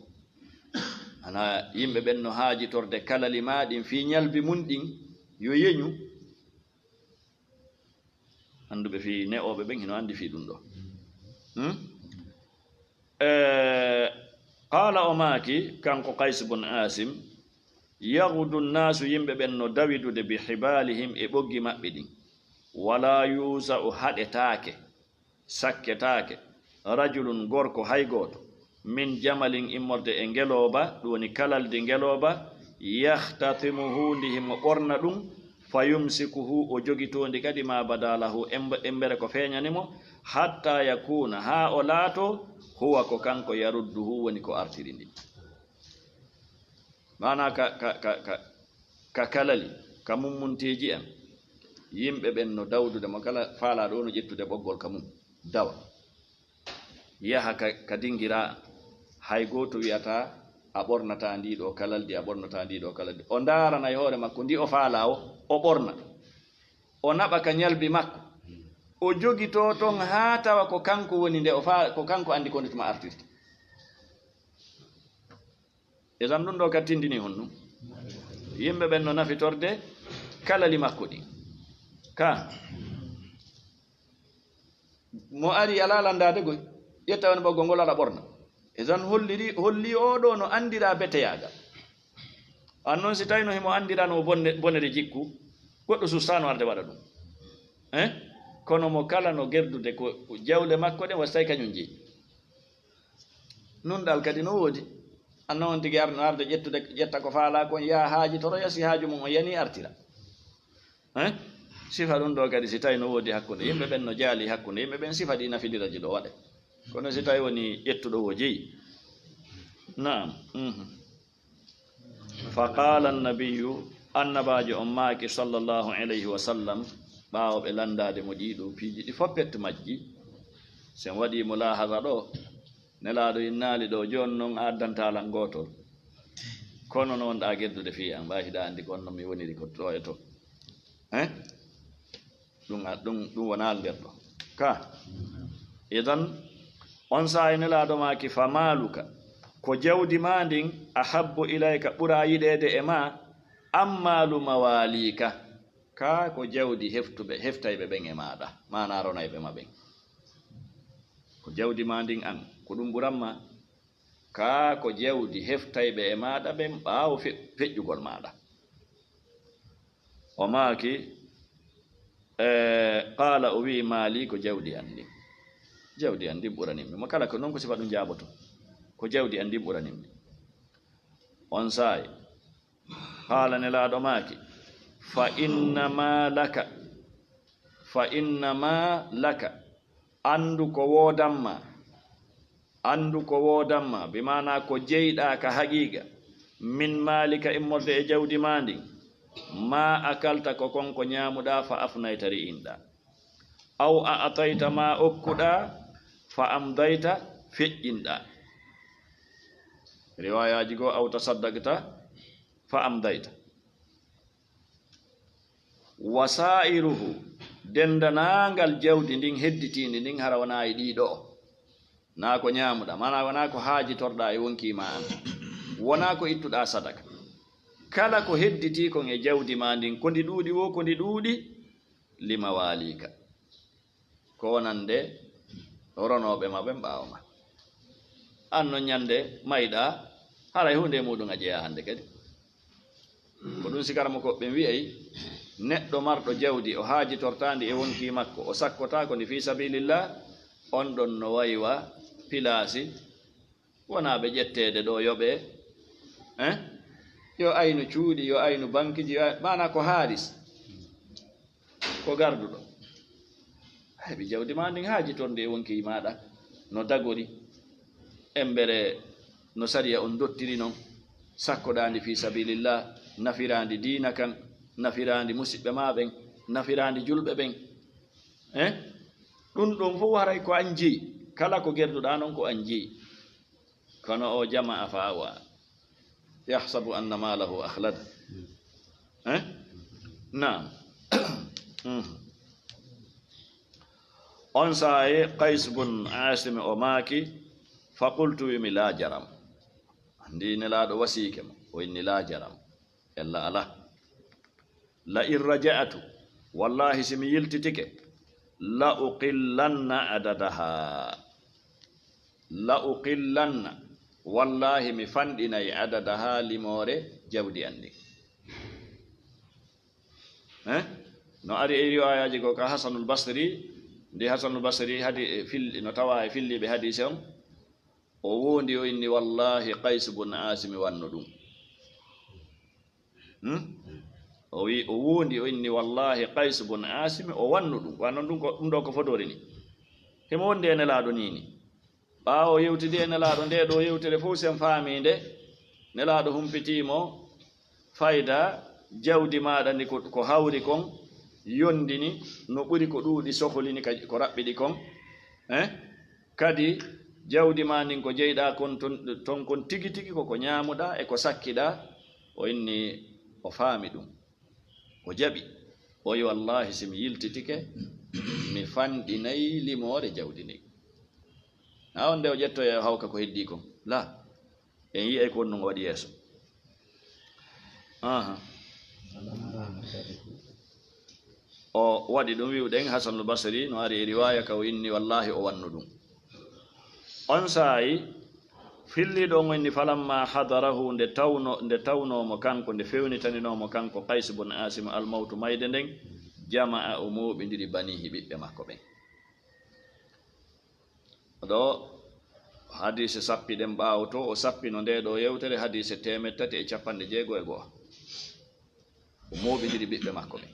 Ana yimɓe ɓen no haajitorde kalali maa ɗin fii ɲalbi mun ɗin yo yeɲu? Annduɓe fii ne'ooɓe ɓen hino anndi fii ɗun ɗoo. Hmm? E, qaala, o maaki, kanko Qays bun Aasim, "Yaghdu nnaasu, yimɓe ɓen no dawidude, bi hibaalihim, e ɓoggi maɓɓe ɗin. Walaa yuusa'u, haɗetaake, sakketaake, rajulun, gorko hay gooto, min jamalin, immorde e ngelooba, ɗun woni kalaldi ngelooba, yahtatimuhu, ndi himo ɓorna ɗun, fa yumsikuhu, o jogitoo ndi kadi, ma bada lahu, emb-, embere ko feeɲani mo, hatta yakuuna, haa o laatoo, huwa, ko kanko, yarudduhu, woni ko artiri ndi." Maanaa ka, ka, ka, ka, ka kalali, ka mummunteeji en, yimɓe ɓen no dawdude, mo kala faalaaɗo no ƴettude ɓoggol ka mun, dawa. Yaha ka, ka dingiraa an. Hay gooto wi'ataa a ɓornataa ndii ɗoo kalaldi, a ɓornataa ndii ɗoo kalaldi. O ndaaranay hoore makko ndi o faalaa o, o ɓorna. O naɓa ka ɲalbi makko. O jogitoo ton haa tawa ko kanko woni nde o faa-, ko kanko anndi ko nde tuma artirta. Idan ɗun ɗoo ka tindini honɗun? Yimɓe ɓen no nafitorde kalali makko ɗin. Ka mo ari alaa landaade goy, ƴetta woni ɓoggol ngol aɗa ɓorna. Idan holliri, holli oo ɗoo no andiraa beteyaagal. An non si tawii no himo andiranoo bonde, bonere jikku, goɗɗo sustaano arde waɗa ɗun. Eh? Kono mo kala no gerdude ko jawle makko ɗen, wa si tawii kaɲun jeyi. Nunɗal kadi no woodi. Anno on tigi arno arde ƴettude, ƴetta ko faalaa kon, yaa haajitoroya, si haaju mun on yanii artira. Eh? Sifa ɗun ɗoo kadi, si tawii no woodi hakkunde yimɓe ɓen, no jaali hakkunde yimɓe ɓen, sifa ɗi nafidira jiɗo waɗe. Kono si tawii woni ƴettuɗo woo jeyi. Naam. Mhm. Fa qaala annabiyyu, annabaajo on maaki, sallallahu alayhi wa sallam, ɓaawo ɓe landaade mo ɗii ɗoo piiji ɗi fow pet majji, si en waɗii mulaahaza ɗoo, Nelaaɗo innaali ɗoo, jooni non a addantaa lan gootol. Kono non ɗaa geddude fii an, ɓay hiɗa anndi ko honno mi woniri ko ɗoo e too. Eh? Ɗun a-, ɗun, ɗun wonaa nder ɗoo. Ka. Idan, on saa'i Nelaaɗo maaki, "Fa maaluka, ko jawdi maa ndin, ahabbu ilayka, ɓuraa yiɗeede e maa, am maalu mawaaliika? Kaa ko jawdi heftuɓe, heftayɓe ɓen e maaɗa, maanaa ronayɓe ma ɓen. Ko jawdi maa ndin an, ko ɗun ɓuran ma? Kaa ko jawdi heftayɓe e maaɗa ɓen ɓaawo fe-, feƴƴugol maaɗa?" O maaki, e, qaala, o wi'i, "Maali, ko jawdi an ndin. Jawdi an ndin ɓuranin mi." Mo kala ko non ko sifa ɗun jaaboto. "Ko jawdi an ndin ɓuranin mi." On saa'i, qaala, Nelaaɗo maaki, "Fa inna maa laka, fa inna maa laka, anndu ko woodan ma, anndu ko woodan ma, bi maanaa ko jeyɗaa ka haqiiqa, min maalika, immorde e jawdi maa ndin, maa akalta, ko kon ko ɲaamuɗaa, fa afnayta, re'inɗaa, aw a'tayta, maa okkuɗaa, fa amdayta, feƴƴinɗaa." Riwaayaaji goo, "Aw tasaddaqta, fa amdayta." Wa saa'iruhu, dendanaangal jawdi ndin hedditiindi ndin, hara wonaa e ɗii ɗoo. Naa ko ɲaamuɗaa, maanaa wonaa ko haajitorɗaa e wonkii maa an. Wonaa ko ittuɗaa sadaka. Kala ko hedditii kon e jawdi maa ndin, ko ndi ɗuuɗi woo, ko ndi ɗuuɗi, li mawaaliika. Ko wonande ronooɓe ma ɓen ɓaawo ma. An non ɲande mayɗaa, Haray huunde e muuɗum a jeyaa hannde kadi. Ko ɗum si karamokooɓe ɓen wi'ay, neɗɗo marɗo jawdi, o haajitortaandi e wonkii makko, o sakkotaako ndi fii sabiilillah, on ɗon no waywa pilaasi wonaaɓe ƴetteede ɗoo yoɓee, eh? Yo aynu cuuɗi, yo aynu bankiji, yo ay-, maanaa ko haalis, ko garduɗo. Heɓi jawdi maa ndin haajitorndi e wonkii maaɗa no dagori, embere no sariya on dottiri non, sakkoɗaa ndi fii sabiilillah, nafiraa ndi diina kan, nafiraa ndi musiɓɓe maa ɓen, nafiraa ndi julɓe ɓen. Eh? Ɗum ɗon fof haray ko an jeyi, kala ko gerduɗaa non ko an jeyi. Kono o jama'a fa awa. Yahsabu anna malahu akhlada. Eh? Naam. Mhm. On saa'i Qays bun Aasim o maaki, fa qultu, wi'imi, laa jaram. Ndi Nelaaɗo wasiike mo, o inni, laa jaram. Ella alaa. La in raja'tu, wallaahi si mi yiltitike, la uqillanna adadaha. La uqillanna, wallaahi mi fanɗinay adadaha limoore jawdi an ndin. Eh? No ari e riwaayaaji goo ka Hasanul Basri, ndi Hasanul Basri hadi-, e fil-, no tawaa e filliiɓe hadiise on, o wondi o inni, wallaahi Qays bun Aasimi wanno ɗum. Hmm? O wi-, o wondi o inni, wallaahi Qays bun Aasimi o wanno ɗum. Wanno ɗum ko, ɗum ɗoo ko fodoore ni. Himo wondi e Nelaaɗo nii ni. Ɓaawo yewtidi e Nelaaɗo ndee ɗoo yewtere fow, sen faamii nde Nelaaɗo humpitii mo fayda jawdi maaɗa ndi ko, ko hawri kon yondini, no ɓuri ko ɗuuɗi sohlini ka, ko raɓɓiɗi kon. Eh? Kadi jawdi maa ndin ko jeyɗaa kon ton, ton kon tigi tigi ko ko ñaamuɗaa e ko sakkiɗaa. O inni o faami ɗum. O jaɓi. O wi, wallaahi, si mi yiltitike, mi fanɗinay limoore jawdi ndin. Haa on nde o ƴettoya o hawka ko heddii kon. Laa. En yi'ay ko honɗum o waɗi yeeso. Aha. O waɗi ɗum, wi'uɗen Hasanul Basri no ari e riwaaya ka o inni, wallaahi, o wannu ɗum. On saa'i, filliiɗo on o inni, falamma hadarahu, nde tawno, nde tawnoo mo kanko, nde fewnitanino mo kanko Qays bun Asim almawtu, mayde nden, jama'a, o mooɓindiri banihi, ɓiɓɓe makko ɓen. Ɗoo hadiise sappiɗen ɓaawo to, o sappino ndee ɗoo yewtere, hadiise teemeɗɗe tati e capanɗe jeego e go'o. O mooɓindiri ɓiɓɓe makko ɓen.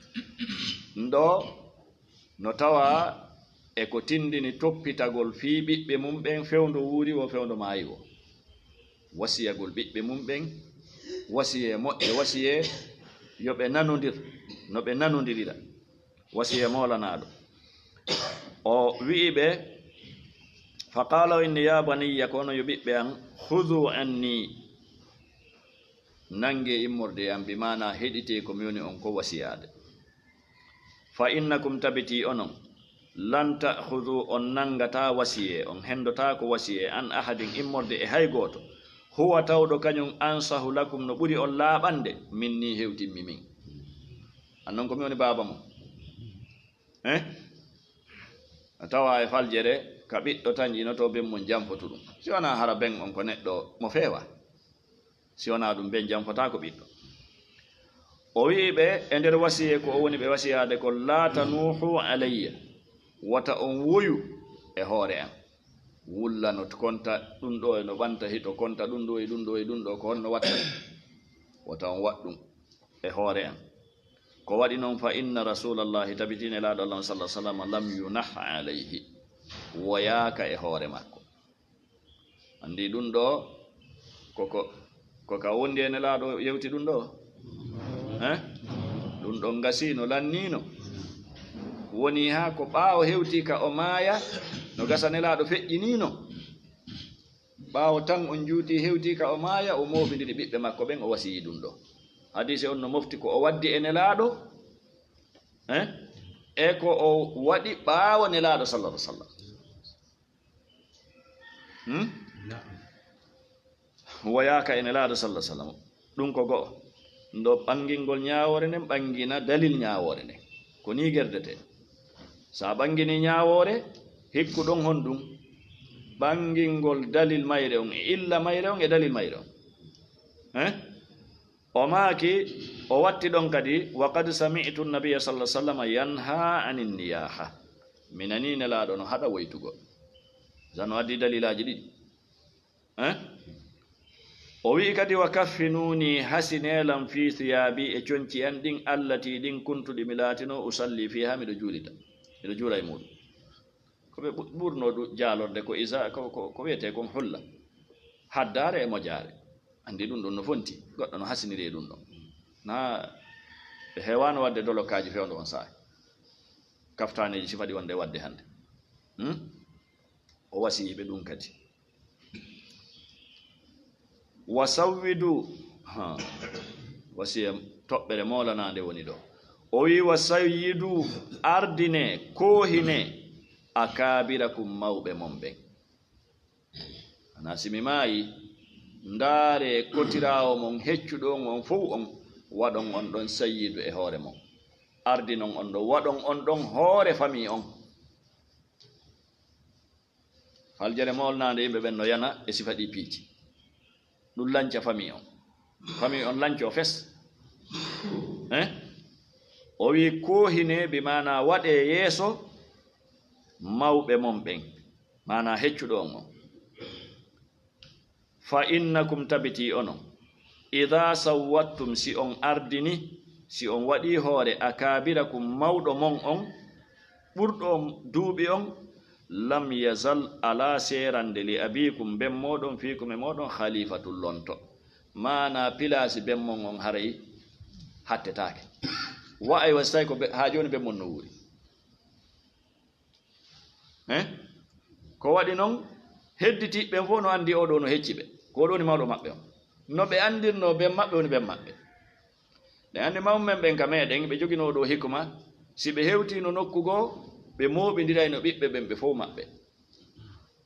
Ɗoo no tawaa e ko tindini toppitagol fii ɓiɓɓe mum ɓen, fewndo wuuri woo, fewndo maayi woo. Wasiyagol ɓiɓɓe mum ɓen, wasiyee moƴƴe, wasiyee yo ɓe nanondir no ɓe nanondirira. Wasiyee moolanaaɗo. O wi'i ɓe, fa qaala, o inni, yaa baniyya, ko onon yo ɓiɓɓe an, khudhu anni, nangee immorde e an, bi maanaa heɗitee ko mi woni on ko wasiyaade. Fa innakum, tabitii onon, lan ta'khudhu, on nangataa wasiyee, on hendotaako wasiyee, an ahadin, immorde e hay gooto, huwa, tawɗo kañum, ansahu lakum, no ɓuri on laaɓande, minni, hewtimmi min. An non ko mi woni baaba mon. Eh? A tawa e faljere ka ɓiɗɗo tan yinotoo ben mum janfotu ɗum. Si wanaa hara ben on ko neɗɗo mo feewaa. Si wanaa ɗum, ben janfotaako ɓiɗɗo. O wi'i ɓe e nder wasiyee ko o woni ɓe wasiyaade kon, laa tanuuhu alayya, wota on woyu e hoore an. Wulla no konta ɗum ɗoo e no ɓanta hito konta ɗum ɗoo e ɗum ɗoo e ɗum ɗoo, ko honno watta? Wota on waɗ ɗum e hoore an. Ko waɗi non, fa inna Rasuulallahi, tabitii Nelaaɗo Allah on, sallallahu alaihi wasallam, lam yunah alayhi, woyaaka e hoore makko. Anndi ɗum ɗoo ko, ko, ko ka wondi e Nelaaɗo yewti ɗum ɗoo? Eh? Ɗum ɗon gasii no lanniino. Woni haa ko ɓaawo hewti ka o maaya, no gasa Nelaaɗo feƴƴiniino. Ɓaawo tan on juuti hewti ka o maaya, o mooɓindiri ɓiɓɓe makko ɓen, o wasiyii ɗum ɗoo. Hadiise on no mofti ko o waddi e Nelaaɗo, eh? E ko o waɗi ɓaawo Nelaaɗo, sallallahu alaihi wasallam. Hmm? Na'am. Woyaaka e Nelaaɗo, sallallahu alaihi wasallam. Ɗum ko go'o. Ndo ɓangingol ñaawoore nden ɓangina dalil ñaawoore nden. Ko nii gerdetee. So a ɓanginii ñaawoore, hikku ɗon honɗum? Ɓangingol dalil mayre on e illa mayre on e dalil mayre on. Eh? O maaki, o watti ɗon kadi, "Wa qad sami'tu nabiyya sallallahu alaihi wasallam yanha anin niyaha." Mi nanii Nelaaɗo no haɗa woytugol. Zano addi dalilaaji ɗiɗi. Eh? O wi'i kadi, "Wa kaffinuni, hasinee lan fi thiyaabi, e conci an ɗin, allati, ɗin, kuntu, ɗi mi laatino, usalli fiha, miɗo juulita, miɗo juula e muuɗum." Ko ɓe ɓu-, ɓurnoo du jaalorde ko isa-, ko, ko, ko wiyetee kon hulla. Haddaare e mojaare. Anndi ɗum ɗum no fonti, goɗɗo no hasiniri e ɗum ɗon. Na ɓe heewaano waɗde dolokaaji fewndo on saa'i. Kaftaaneeji sifa ɗi wonde waɗde hannde. Hmm? O wasiyii ɓe ɗum kadi. "Wa sawwidu," ha, wasiya toɓɓere moolanaande woni ɗo. O wi'i, "Wa sayyidu, ardine, koohine, akaabirakum, mawɓe mon ɓen." Ana si mi maayi, ndaare kotiraawo mon heccuɗo on, on fow on, waɗon on ɗon sayyidu e hoore mon. Ardinon on ɗon, waɗon on ɗon hoore famii on. Faljere moolnaande yimɓe ɓen no yana e sifa ɗi piiji. Ɗum lanca famii on. Famii on lancoo fes. Eh? O wi'i, "Koohine, bi maanaa waɗee yeeso mawɓe mon ɓen, maanaa heccuɗo on on." "Fa innakum," tabitii onon, "idha sawwattum," si on ardini, si on waɗii hoore, "akabirakum," mawɗo mon on, ɓurɗo on duuɓi on, "lam yazal," alaa seerande, "li abikum," ben mooɗon, "fiikum," e mooɗon, "khalifatun," lonto. Maanaa pilaasi ben mon on haray hattetaake. Wa aywa, si tawi ko be-, haa jooni ben mon no wuuri. Eh? Ko waɗi non, hedditiiɓe ɓen fof no anndi oo ɗoo no hecci ɓe. Ko oo ɗoo woni mawɗo maɓɓe on. No ɓe anndirnoo ben maɓɓe woni ben maɓɓe. Ɗen anndi mawɓe men ɓen ka meɗen, ɓe joginoo ɗoo hikma, si ɓe hewtiino nokku goo, ɓe mooɓindirayno ɓiɓɓe ɓen ɓe fof maɓɓe.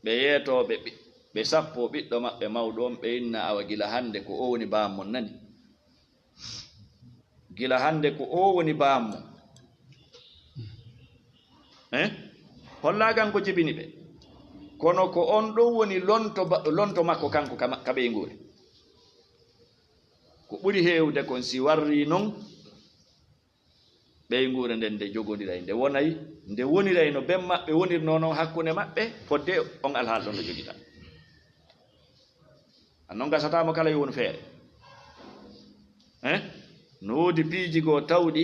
Ɓe yeetoo ɓe ɓi-, ɓe sappoo ɓiɗɗo maɓɓe mawɗo on, ɓe inna, "Awa gila hannde ko oo woni baam mon, nani?" Gila hannde ko oo woni baam mon. Eh? Hollaagal ko jibini ɓe. Kono ko on ɗon woni lonto ba-, lonto makko kanko ka ma-, ka ɓeynguure. Ko ɓuri heewde kon si warrii non, ɓeynguure nden nde jogondiray, nde wonay, nde woniray no ben maɓɓe wonirnoo non hakkunde maɓɓe, fodde on alhaali ɗon no jogita. A non gasataa mo kala yo wonu feere. Eh? No woodi piiji goo tawɗi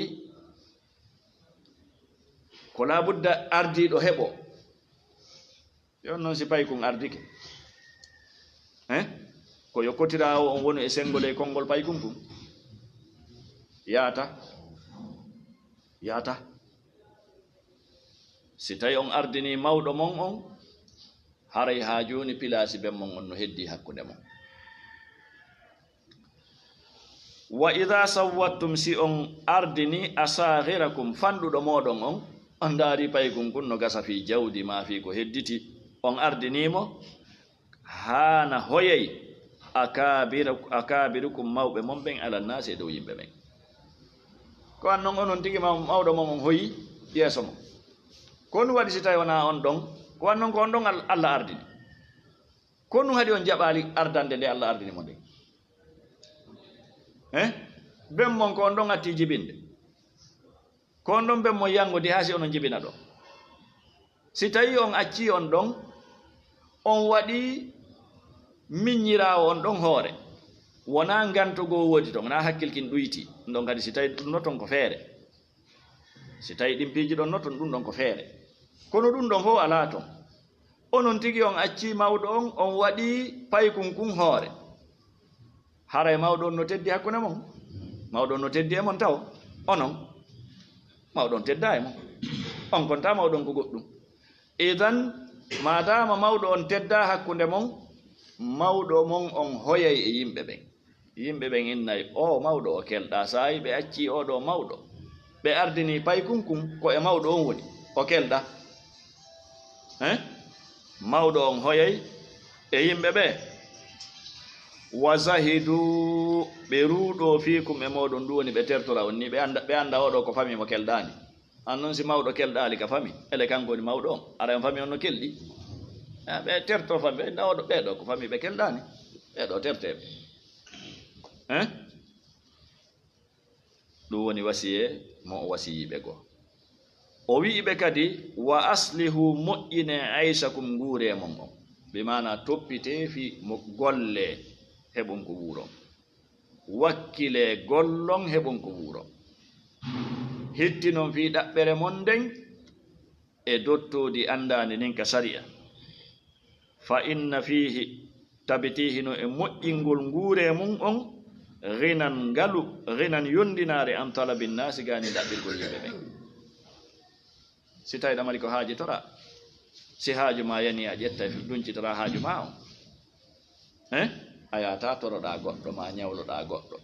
ko laabudda ardiiɗo heɓoo. Yo non si paykun ardike. Eh? Ko yo kotiraawo on wonu e senngol e konngol paykun kun. Yaata. Yaata. Si tawi on ardini mawɗo mon on, haray haa jooni pilaasi ben mon on no heddii hakkunde mon. "Wa idha sawwattum," si on ardini, "asaghirakum," fanɗuɗo mooɗon on, on ndaari paykun kun no gasa fii jawdi maa fii ko hedditi, on ardinii mo, haana hoyay, "akabira-, akabirukum," mawɓe mon ɓen, "alannaasi," e dow yimɓe ɓen. Ko an non onon tigi maw-, mawɗo mon on hoyi yeeso mon. Ko ɗun waɗi si tawi wonaa on ɗon, ko an non ko on ɗon Al-, Alla ardini. Ko ɗun haɗi on jaɓaali ardande nde Alla ardini mo nden. Eh? Ben mon ko on ɗon atti jibinde. Ko on ɗon ben mon yangodi haa si onon jibina ɗon. Si tawi on accii on ɗon, on waɗii miññiraawo on ɗon hoore, wonaa nganto goo woodi ton, wonaa hakkil kin ɗuytii. Ɗun ɗon kadi si tawi ɗun no ton ko feere. Si tawi ɗin piiji ɗon no ton, ɗun ɗon ko feere. Kono ɗun ɗon fow alaa ton. Onon tigi on accii mawɗo on, on waɗii paykun kun hoore. Haray mawɗo on no teddi hakkunde mon? Mawɗo on no teddi e mon taw? Onon, mawɗo on teddaa e mon. On kontaa mawɗo on ko goɗɗun. Idan, maadaama mawɗo on teddaa hakkunde mon, mawɗo mon on hoyay e yimɓe ɓen. Yimɓe ɓen innay, "Oo mawɗo o kelɗaa, saa'i ɓe accii oo ɗoo mawɗo, ɓe ardinii paykun kun, ko e mawɗo on woni, o kelɗaa." Hein? Mawɗo on hoyay e yimɓe ɓee. "Wa zahidu," ɓe ruuɗoo, "fiikum," e mooɗon, ɗun woni ɓe tertora on nii, ɓe annda, ɓe annda oo ɗoo ko famii mo kelɗaani. An non si mawɗo kelɗaali ka famii, ele kanko woni mawɗo on, aray on famii on no kelɗi. Ah, ɓe tertoo famii, ɓe innda oo ɗoo, ɓee ɗoo ko famii ɓe kelɗaani, ɓee ɗoo tertee ɓe. Eh? Ɗum woni wasiyee mo o wasiyii ɓe goo. O wi'i ɓe kadi, "Wa aslihu, moƴƴinee, ayshakum, nguuree mon on." Bi maanaa toppitee fii mo gollee heɓon ko wuuron. Wakkilee gollon heɓon ko wuuron. Hittinon fii ɗaɓɓere mon nden e dottoodi anndaandi ndin ka sariya. Fa inna fiihi, tabiti hino e moƴƴingol nguuree mun on, ghinan ngalu, ghinan yondinaare, an talabi nnaasi, gaanin ɗaɓɓirgol yimɓe ɓen. Si tawi ɗa mari ko haajitora, si haaju maa yanii a ƴettay duncitoraa haaju maa on. Eh? A yahataa toroɗaa goɗɗo, maa ɲawloɗaa goɗɗo.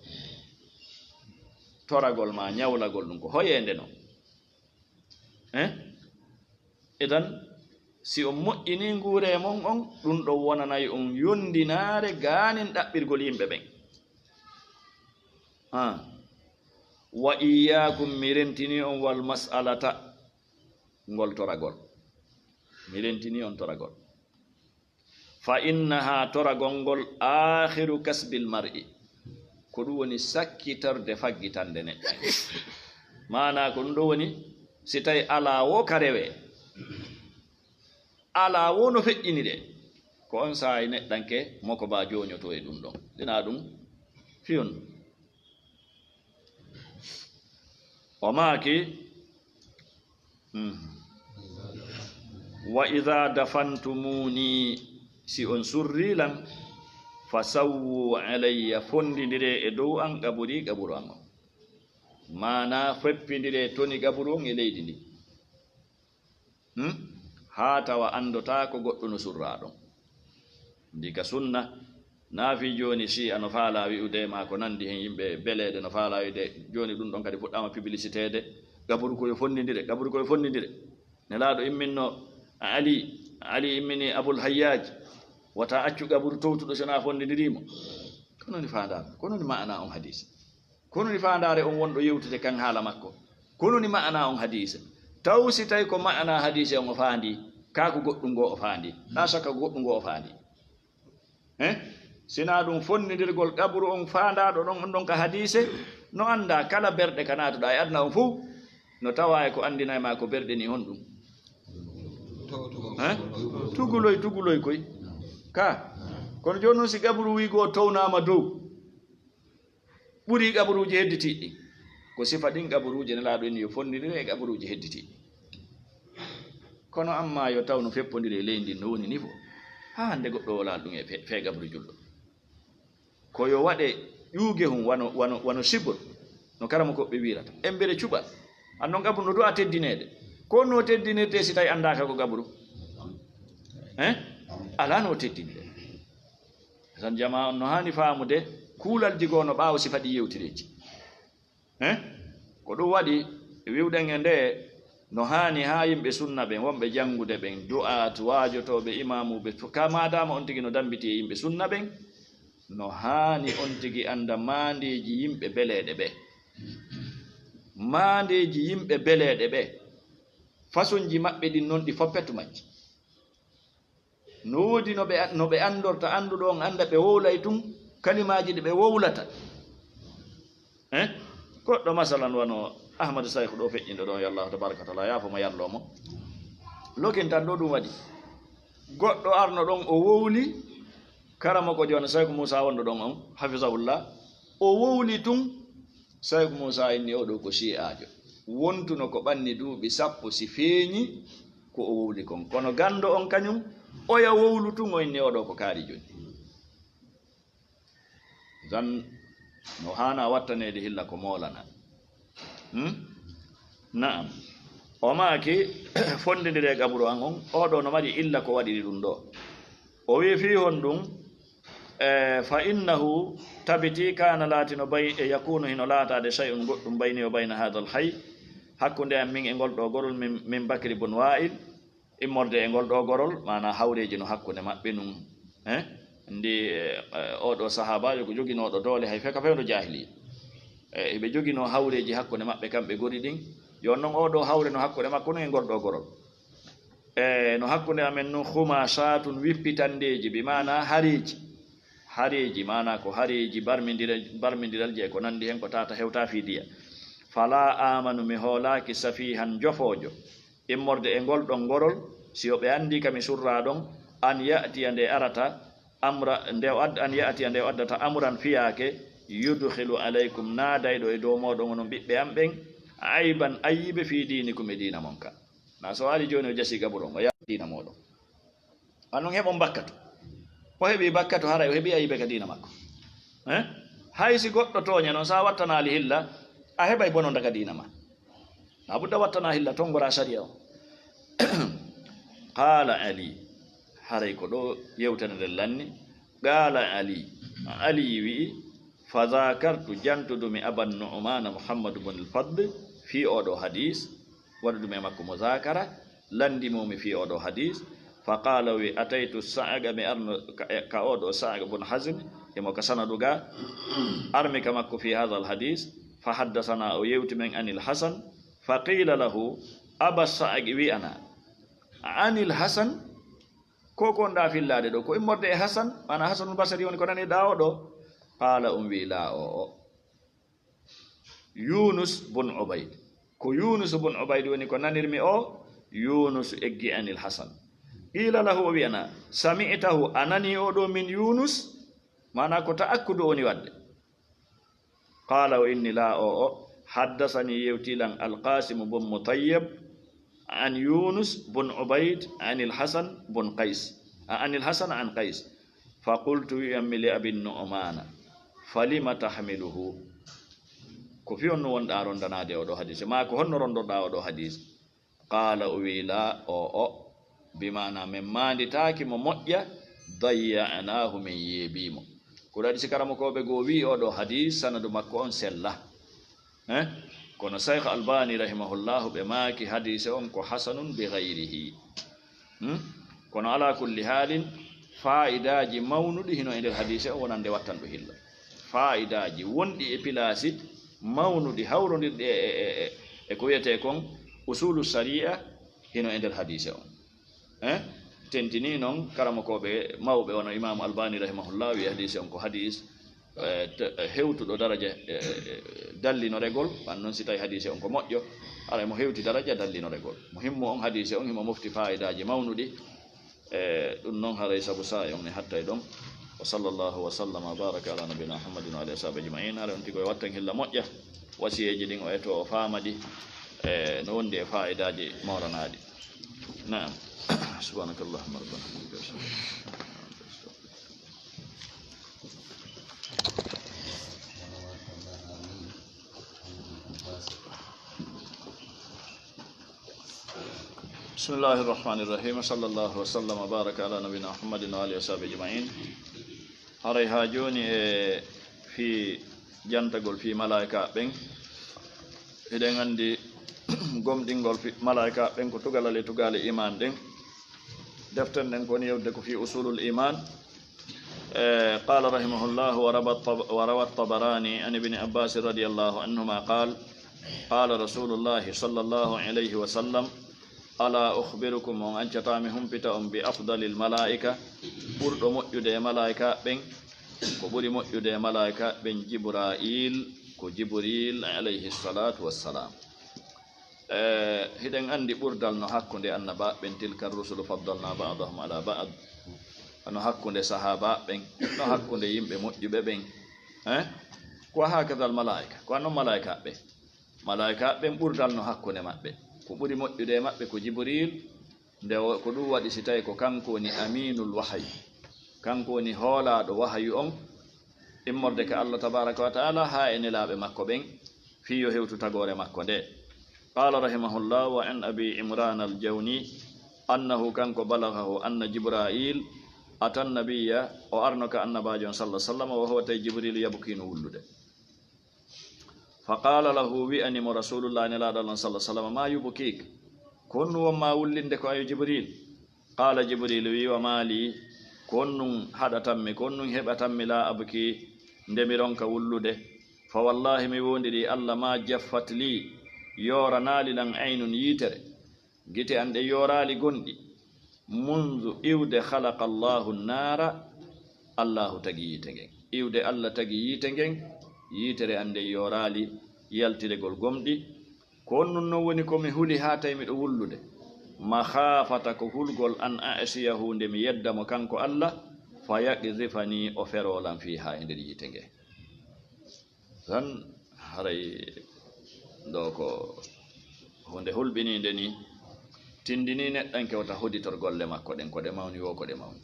Toragol maa ɲawlagol ɗum ko hoyeende non. Eh? Idan, si on moƴƴinii nguuree mon on, ɗum ɗon wonanay on yondinaare gaanin ɗaɓɓirgol yimɓe ɓen. Ah. Wa iyyaakum, mi rentinii on, wal mas'alata, ngol toragol. Mi rentinii on toragol. Fa innaha, toragol ngol, aakhiru kasbil mar'i, ko ɗum woni sakkitorde faggitande neɗɗo. Maanaa ko ɗum ɗon woni, si tawi alaa woo ka rewee, alaa woo no feƴƴiniree, ko on saa'i neɗɗanke moko baa jooñotoo e ɗum ɗon. Ɗina ɗum fiyon. O maaki, mhm. "Wa idha dafantumuni, si on surrii lan, fa sawwu alayya, fondindiree e dow an qaburi, qaburu an on." Maanaa, feppindiree toni qaburu on e leydi ndin. Hmm? Haa tawa anndotaako goɗɗo no surraa ɗon. Ndi ka sunna, naa fii jooni si a no faalaa wi'ude maa ko nanndi hen yimɓe beleeɗe no faalaa wi'ude, jooni ɗum ɗon kadi fuɗɗaama publiciteede, qaburu ko yo fonndindire, qaburu ko yo fonndindire. Nelaaɗo imminno Ali, Ali immini Abul Hayyaj, wata accu qaburu towtuɗo si wonaa fonndindirii mo. Ko non faandaa, ko non ma'anaa on hadiis. Ko non faandaare on wonɗo yewtude kan haala makko. Ko non ma'anaa on hadiise. Taw si tawi ko ma'anaa hadiise on o faandi, kaa ko goɗɗum ngoo o faandi. Laa shakka ko goɗɗum ngoo o faandi. Eh? Sinaa ɗum fonndindirgol qabru on faandaaɗo ɗon, on ɗon ka hadiise, no anndaa kala berɗe ka naatuɗaa e aduna on fow, no tawaa e ko anndinay maa ko berɗe ni honɗum. Eh? Tuguloy, tuguloy koy. Ka. Kono jooni non si qabru wiigoo townaama dow, ɓuri qaburuuji hedditiiɗi ɗin. Ko sifa ɗin qaburuuji Nelaaɗo inni yo fonndindire e qaburuuji hedditiiɗi. Kono amma yo taw no feppondiri e leydi ndin no woni niveau. Haa hannde goɗɗo wolaali ɗum e fe-, fee qabru julɗo. Ko yo waɗe ƴuuge hun wano, wano, wano sibor, no karamokooɓe wiirata. Embere cuɓa. Annon qabru no du'a teddineede. Ko no teddinirtee si tawi anndaaka ko qabru? Eh? Alaa no teddiniree. Tan jamaa on no haani faamude kuulalji goo no ɓaawo sifa ɗi yewtireeji. Eh? Ko ɗum waɗi wi'uɗen e nde no haani haa yimɓe sunna ɓen, wonɓe janngude ɓen, du'aat, waajotooɓe, imaamuuɓe, to-, ka maadaama on tigi no dammbiti e yimɓe sunna ɓen, no haani on tigi annda maandeeji yimɓe beleeɗe ɓe. Maandeeji yimɓe beleeɗe ɓe, façonji maɓɓe ɗin non ɗi foppet majji. No woodi no ɓe, no ɓe anndorta, annduɗo on annda ɓe wowlay tun kalimaaji ɗi ɓe wowlata. Eh? Goɗɗo, masalan, wano Ahmadu Sayku ɗo feƴƴinɗo ɗon, yo Allahu tabaraka wa taala yaafo mo, yarloo mo. Lokintan ɗo ɗum waɗi. Goɗɗo arno ɗon, o wowli karamoko jooni Sayku Muusa wonɗo ɗon on, hafizahullah. O wowli tun, Sayku Muusa inni oo ɗoo ko shi'aajo. Wontuno ko ɓanni duuɓi sappo si feeñi ko o wowli kon. Kono ganndo on kañum, oya wowlu tun, o inni oo ɗoo ko kaarijo ni. Zan no haana wattaneede hilla ko moolana. Hmm? Na'am. O maaki, fonndindire e qaburu an on, oo ɗoo no mari illa ko waɗiri ɗum ɗoo. O wi'i fii honɗum, eh, fa innahu, tabiti, kaana laatino bay-, e yakunu hino laataade shay'un goɗɗum bayni wa bayna haadal hayy, hakkunde an min e ngol ɗoo gorol min, min Bakri bun Wa'il, immorde e ngol ɗoo gorol, maanaa hawreeji no hakkunde maɓɓe nun, eh, ndi, eh, eh, oo ɗoo sahaabaajo ko joginooɗo doole hay feka fewndo jaahiliya. Eh, hiɓe joginoo hawreeji hakkunde maɓɓe kamɓe gori ɗin. Jooni non oo ɗoo hawre no hakkunde makko nun e ngol ɗoo gorol. E no hakkunde amen nun, khumashatun, wippitandeeji, bi maanaa hareeji. hareeji, maanaa ko hareeji barmindiral, barmindiral je e ko nanndi hen, ko tata hewta fii diya. Fala amanu, mi hoolaaki safihan, jofoojo, immorde e ngol ɗon ngorol, si yo ɓe anndii ka mi surraa ɗon, an ya'tiya, nde arata, amra, nde o ad-, an ya'tiya, nde o addata, amran, fiyaake, yudkhilu alaykum, naadayɗo e dow mooɗon onon ɓiɓɓe am ɓen, ayban, ayiibe, fii diinikum, e diina mon ka. Na so ari jooni o jasii gaburo on, o yaha diina mooɗon. An non heɓon bakkatu. O heɓii bakkatu, haray o heɓii ayibe ka diina makko. Eh? Hay si goɗɗo tooña non, sa wattanaali hilla, a heɓay bononda ka diina ma. Na budda wattana hilla, tongora sariya o. Qala Ali, haray ko ɗo yewtere nden lanni. Qala Ali, Ali wi'i, fa dhakartu, jantudumi Aban Nu'mana Muhammad ibn al-Fadl fii oo ɗoo hadiis, waɗudumi e makko mudhakara, landimumi fii oo ɗoo hadiis. Fa qala, o wi'i, ataytu Sa'aqa, mi arno ka, ka oo ɗoo Sa'aq bun Hazm, himo ka sanadu ga, armi ka makko fii hadha al-hadiis, fa haddathana, o yewti men anil Hasan, fa qila lahu, Aba Sa'aq wi'ana, anil Hasan, ko ko wonɗaa fillaade ɗoo, ko immorde e Hasan, maanaa Hasanul Basari woni ko nanirɗaa oo ɗoo? Qaala, on wi'i, laa, oo, oo. Yunus bun Ubayd. Ko Yunus bun Ubayd woni ko nanirmi oo, Yunus eggi anil Hasan. Qiila lahu, o wi'anaa, sami'tahu, a nanii oo ɗoo min Yunus? Maanaa ko ta'akkudu o woni waɗde. Qaala, o inni, laa, oo, oo. Haddasanii, yewtii lan, Alqaasimu bun Mutayyab, an Yunus bun Ubayd, anil Hasan bun Qays, a, anil Hasan an Qays. Fa qultu, wi'anmi, li Abi Nu'maana, falima tahmiluhu? Ko fii honno wonɗaa ronndanaade oo ɗoo hadiis? Maa ko honno ronndorɗaa oo ɗoo hadiis? Qaala, o wi'i, laa, oo, oo, bi maanaa men maanditaaki mo moƴƴa, dayya'naahu, men yeebii mo. Ko ɗum waɗi si karamokooɓe goo wi'i oo ɗoo hadiis, sanadu makko on sella. Eh? Kono Shaykh Albani rahimahullahu ɓe maaki hadiise on ko hasanun bi ghayrihi. Hmm? Kono alaa kulli haalin, faa'idaaji mawnuɗi hino e nder hadiise on wonande wattanɗo hilla. Faa'idaaji wonɗi e pilaasi mawnuɗi hawrondirɗi e, e, e, e, e ko wi'etee kon usulu sari'a hino e nder hadiise on. Eh? Tentinii non karamokooɓe mawɓe wano Imaamu Albani rahimahullah wi'i hadiise on ko hadiis, eh, te-, eh, hewtuɗo daraja, eh, eh, dallinoregol, wan non si tawi hadiise on ko moƴƴo, aray mo hewti daraja dallinoregol. Muhimmu on hadiise on himo mofti faa'idaaji mawnuɗi, eh, ɗum non haray sabu saa'i on mi hattay ɗon. Wa sallallahu wa sallama wa baraka ala nabina Muhammadin wa alihi wa sahbihi ajma'in. Haray on tigo e wattan hilla moƴƴa, wasiyeeji ɗin o eto o faama ɗi, eh, no wondi e faa'idaaji mooranaaɗi. Naam. Subhanakallahumma rabbana wa bihamdika. بسم الله الرحمن الرحيم. صلى الله وسلم وبارك على نبينا محمد وآله وصحبه أجمعين. Haray haa jooni e fii jantagol fii malaa'ika ɓen, hiɗen anndi gomɗingol fii malaa'ika ɓen ko tugalal e tugaale iimaan ɗen. Deftere nden ko woni yewtude ko fii usulul iimaan. Eh, قال رحمه الله: ورب-، وروى الطبراني عن ابن عباس رضي الله عنهما قال: قال رسول الله صلى الله عليه وسلم: ألا أخبركم، on accataa mi humpita on, بأفضل الملائكة، ɓurɗo moƴƴude e malaa'ika ɓen? Ko ɓuri moƴƴude e malaa'ika ɓen, Jibraa'iil, ko Jibriil alayhi salaatu wassalaam. Eh, hiɗen anndi ɓurdal no hakkunde annabaaɓe ɓen, تلك الرسل فضلنا بعضهم على بعض. No hakkunde sahaabaaɓe ɓen, no hakkunde yimɓe moƴƴuɓe ɓen. Eh? وهكذا الملائكة، ko non malaa'ikaaɓe ɓen. Malaa'ikaaɓe ɓen ɓurdal no hakkunde maɓɓe. Ko ɓuri moƴƴude e maɓɓe ko Jibriil, nde o, ko ɗum waɗi si tawi ko kanko woni amiinul wahayi. Kanko woni hoolaaɗo wahayu on, immorde ka Allah tabaaraka wa ta'aala haa e nelaaɓe makko ɓen, fii yo hewtu tagoore makko nde. قال رحمه الله: وعن أبي عمران الجوني أنه، kanko, بلغه أن جبرائيل أتى النبي، o arno ka Annabaajo on, صلى الله عليه وسلم، وهو، tawi Jibriilu, يبكي، no wullude. فقال له، wi'ani mo Rasuulullaahi Nelaaɗo Allah, صلى الله عليه وسلم: ما يبكيك؟ Ko honɗum won maa wullinde ko, ayo Jibriil? قال، Jibriilu wi'i: وما لي؟ Ko honɗum haɗatammi, ko honɗum heɓatammi, لا أبكي، nde mi ronka wullude? فوالله، mi woondirii Allah, ما جفت لي، yooranaali lan, عين، yitere. Gite an ɗen yooraali gonɗi. منذ، iwde، خلق الله النار، Allaahu tagi yiite ngen. Iwde Alla tagi yiite ngen, yiitere an nden yooraali yaltiregol gomɗi. Ko on nun non woni ko mi huli haa tawi miɗo wullude. Makhaafata ko hulgol an a'siyahu nde mi yedda mo kanko Alla, fa yaqdhifanii o feroo lan fiihaa e nder yiite nge. Tan haray ɗoo ko huunde hulɓiniinde ni, tindinii neɗɗanke wota hodditor golle makko ɗen, ko ɗe mawni woo ko ɗe mawni.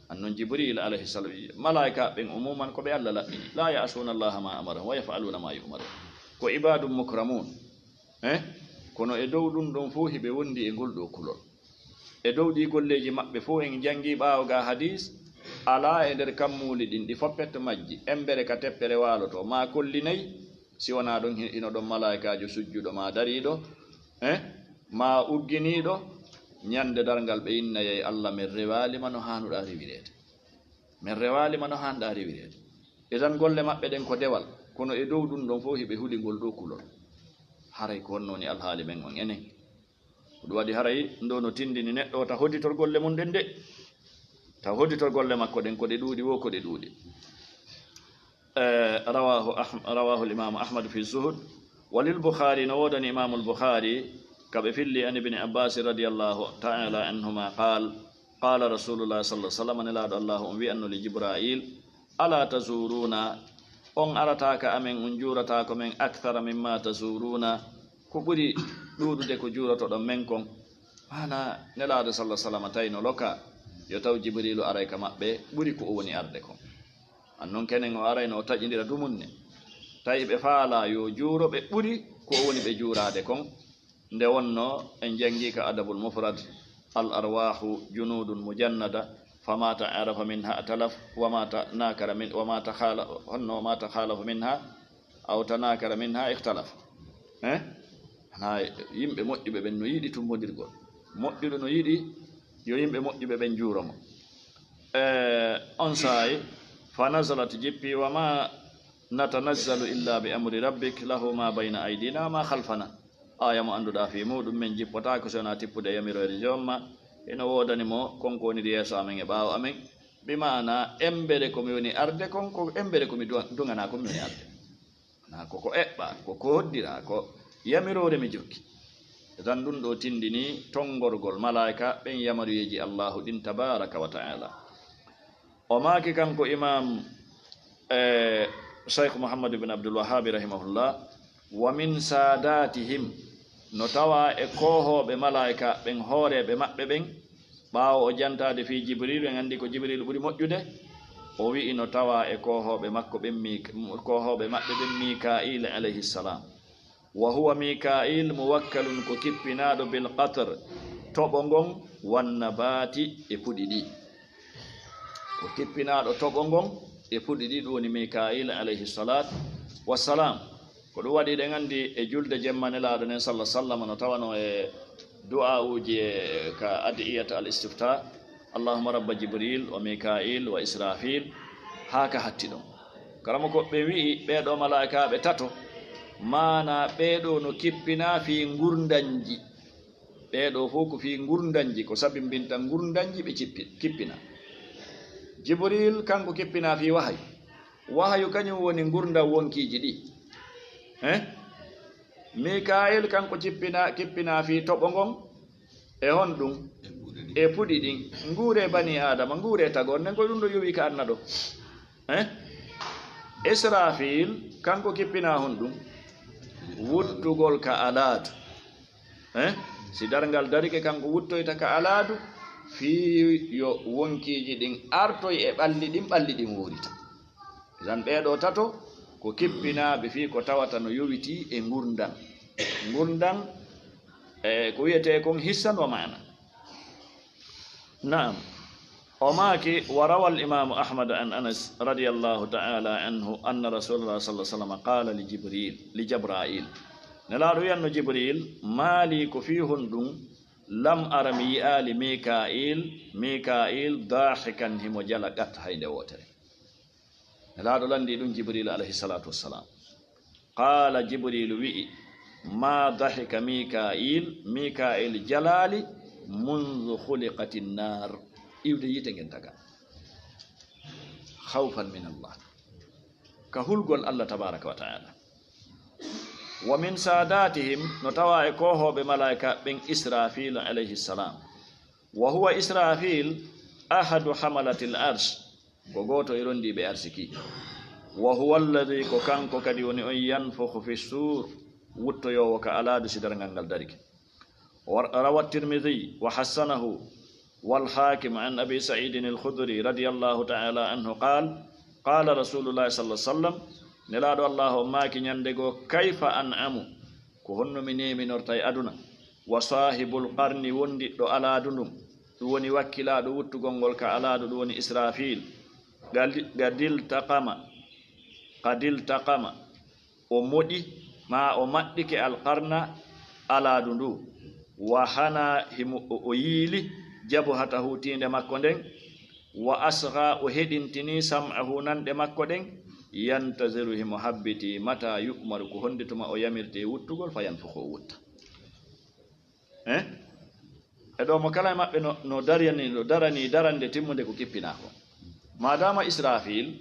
An non Jibriil alayhi salam, malaa'ika ɓen umuman ko ɓe Alla laɓɓini. Laa ya'suuna Allaaha maa amarahum wa yaf'aluuna maa yu'maruun. Ko ibaadun mukramuun. Eh? Kono e dow ɗun ɗon fow hiɓe wondi e ngol ɗoo kulol. E dow ɗii golleeji maɓɓe fow en janngii ɓaawo ga hadiis, alaa e nder kammuuli ɗin ɗi foppet majji, embere ka teppere waalotoo, maa kolli nay, si wanaa ɗon hi-, hino ɗon malaa'ikaajo sujjuɗo maa dariiɗo, eh? Maa ugginiiɗo, ɲande darngal ɓe innayay Alla, men rewaali ma no haanuɗaa rewireede. Men rewaali ma no haanɗaa rewireede. Idan golle maɓɓe ɗen ko dewal, kono e dow ɗun ɗon fow hiɓe huli ngol ɗoo kulol. Haray ko honno woni alhaali men on enen? Ko ɗum waɗi haray ndo no tindini neɗɗo ta hodditor golle mun ɗen de. Ta hodditor golle makko ɗen ko ɗe ɗuuɗi woo ko ɗe ɗuuɗi. Eh, rawahu Ah-, rawahu al-Imam Ahmad fi Zuhd. Wa lil Bukhari, no woodani Imam al-Bukhari, ka ɓe filli an Ibn Abbas radiyallahu ta'ala anhuma qal, qala Rasulullah sallallahu alaihi wasallam, Nelaaɗo Allahu on wi'anno li Jibra'il, "Ala tazuruna, on arata ka amen, on juurata ko men, akthara mimma tazuruna, ko ɓuri ɗuuɗude ko juurotoɗon men kon." Maana Nelaaɗo sallallahu alaihi wasallam tawi no loka, yo taw Jibriilu aray ka maɓɓe ɓuri ko o woni arde kon. An non kenen o arayno o taƴindira dumunne. Tawi ɓe faalaa yo juuro ɓe ɓuri ko o woni ɓe juuraade kon. Nde wonno en janngi ka Adabul Mufrad, "Al arwahu junudun mujannada, fama ta'arafa minha i'talaf, wama tanakara min, wama takhala-, honno wama takhalafa minha, aw tanakara minha ikhtalaf." Eh? Hana yimɓe moƴƴuɓe ɓen no yiɗi tumbondirgol. Moƴƴuɗo no yiɗi yo yimɓe moƴƴuɓe ɓen juuro mo. Eh, on saa'i, fa nazalat jippi, "Wa ma natanazzalu illa bi amri rabbik, lahu ma bayna aydina wa ma khalfana." Aaya mo annduɗaa fii muuɗum, men jippotaako si wonaa tippude e yamiroore Joom maa, hino woodani mo kon ko woni yeeso amen e ɓaawo amen. Bi maanaa, embere ko mi woni arde kon, ko embere ko mi du-, duŋanaa kon mi woni arde. Naa ko ko eɓɓaa, ko ko hoddiraa, ko yamiroore mi jokki. E tan ɗum ɗoo tindini tonngorgol malaa'ika ɓen yamaruyeeji Allaahu ɗin tabaaraka wa ta'aala. O maaki kanko Imaam, eh, Shaykh Muhammad ibn Abdul Wahhab rahimahullah, "Wa min saadatihim," no tawaa e koohooɓe malaa'ika ɓen, hooreeɓe maɓɓe ɓen, ɓaawo o jantaade fii Jibriilu, en anndi ko Jibriilu ɓuri moƴƴude, o wi'i no tawaa e koohooɓe makko ɓen Mik-, koohooɓe maɓɓe ɓen Mikaa'iil alayhi salaam. "Wa huwa Mikaa'iil muwakkalun," ko kippinaaɗo, "bil qatr," toɓo ngon, "wan nabaati," e puɗi ɗi. Ko kippinaaɗo toɓo ngon e puɗi ɗi, ɗum woni Mikaa'iil alayhi salaatu wassalaam. Ko ɗum waɗi eɗen anndi e julde jemma Nelaaɗo nden sallallahu alaihi wasallam no tawanoo e du'aa'uuji e ka ad'iyat al-istiftah, "Allahumma rabba Jibriil wa Mikaa'iil wa Israafiil," haa ka hatti ɗon. Karamoko ɓe wi'i ɓee ɗoo malaa'ikaaɓe tato, maanaa ɓee ɗoo no kippinaa fii ngurndanji. Ɓee ɗoo fow ko fii ngurndanji, ko sabimbinta ngurndanji ɓe cippi-, kippinaa. Jibriil kanko kippinaa fii wahayu. Wahayu kañum woni ngurndan wonkiiji ɗi. Eh? Mikaa'iil kanko cippinaa, kippinaa fii toɓo ngon. E honɗum? E puɗi ɗin. Nguuree banii Aadama, nguuree tagoore nden, ko ɗum ɗo yowi ka anna ɗo. Eh? Israafiil, kanko kippinaa honɗum? Wuttugol ka alaadu. Eh? Si darngal darike, kanko wuttoyta ka alaadu, fii yo wonkiiji ɗin artoy e ɓalli ɗin, ɓalli ɗin woorita. Idan ɓee ɗoo tato ko kippinaaɓe fii ko tawata no yowitii e ngurndan. Ngurndan, e ko wi'etee kon hissan wa maana. Na'am. O maaki, "Wa rawal imaamu Ahmad an Anas radiyallahu ta'ala anhu anna Rasulallah sallallahu alaihi wasallam qala li Jibril, li Jabrail." Nelaaɗo wi'anno Jibril, "Maali ko fii honɗum lam ara mi yi'aali Mika'il, Mika'il dahikan himo jala qat hay nde wootere." Nelaaɗo lanndii ɗum Jibril alayhi salaatu wassalaam. Qaala Jibriilu wi'i, "Maa dahika Miika'iil, Miika'iil jalaali, mundu khuliqati nnaar, iwde yiite ngen tagaa." khawfan min Allah, ka hulgol Allah tabaraka wa ta'ala. Wa min sadatihim, no tawa e koohooɓe malaa'ika ɓen Israfil alayhi salam. Wa huwa Israfil ahadu hamalatil arsh, ko gooto e rondiiɓe arsiki. Wa huwa alladhi, ko kanko kadi woni on yanfukhu fi sur, wuttoyoowo ka alaadu si darngal ngal darike. Wa rawa Tirmidhi wa hassanahu wal Hakim an Abi Sa'idin al-Khudri radiyallahu ta'ala anhu qal, qala Rasulullah sallallahu alaihi wasallam, Nelaaɗo Allah on maaki ñande goo, kayfa an'amu, ko honno mi neeminorta e aduna, wa sahibul qarni, wondiɗɗo alaadu ndun, ɗun woni wakkilaaɗo wuttugol ngol ka alaadu, ɗun woni Israfil, gadil taqama, qadil taqama, o moɗi, maa o maɗɗike alqarna alaadu ndu, wa hana himo o yiili jabuhatahu tiinde makko nden, wa asgha o heɗintini sam'ahu nanɗe makko ɗen, yantaziru himo habbiti mata yu'maru ko honde tuma o yamirte wuttugol fa yanfukhu o wutta. Eh? E ɗo mo kala e maɓɓe no, no darani, no darani darande timmunde ko kippinaa ko. Maadaama Israfil,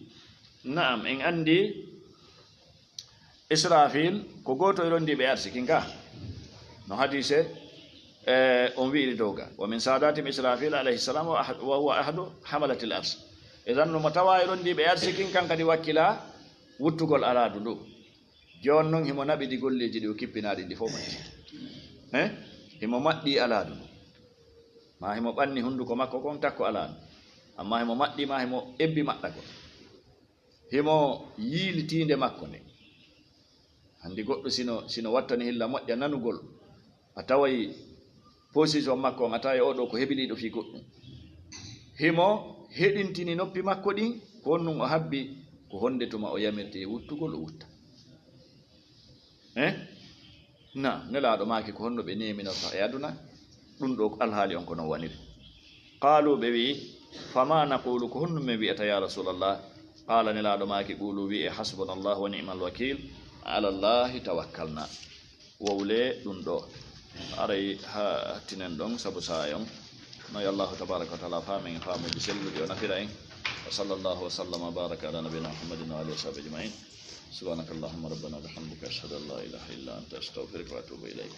na'am, en anndi Israfil ko gooto e rondiiɓe arsikin ka. No hadise, eh, on wi'iri dow ga. Wa min sadatihim Israfil alayhi salam wa ahad-, wa huwa ahadu hamalatil ars. Idan no mo tawa e rondiiɓe arsikin kan kadi wakkila wuttugol alaadu ndu. Jooni non himo naɓidi golleeji ɗi o kippinaa ɗin ɗi fow matti. Eh? Himo maɗɗi alaadu ndu. Maa himo ɓanni hunduko makko kon takko alaadu. Amma himo maɗɗi maa himo ebbi maɗɗagol. Himo yiili tiinde makko nde. Anndi goɗɗo sino, sino wattani hilla moƴƴa nanugol, a taway position makko on, a taway oo ɗoo ko hebiliiɗo fii goɗɗum. Himo heɗintini noppi makko ɗin, ko honɗum o habbi, ko honde tuma o yamirte wuttugol, o wutta. Eh? Na, Nelaaɗo maaki ko honno ɓe neeminorta e aduna, ɗum ɗoo ko alhaali on ko non woniri. Qaalu, ɓe wi'i, fama naqulu, ko honɗum men wi'ata, ya Rasulallah? Qaala, Nelaaɗo maaki, qulu, wi'e, hasbunallahu wa ni'mal wakiil, alallahi tawakkalna. Wowle ɗum ɗoo. Aray ha hattinen ɗon sabu saayon. No yo Allahu tabaraka wa taala faamen e faamuuji selluɗi, o nafira en. Wa sallallahu wa sallama wa baraka ala nabiyina Muhammadin wa alihi wa sahbihi ajma'in. Subhanaka Allahumma rabbana wa bihamdika, ashhadu an la ilaha illa anta, astaghfiruka wa atubu ilayk.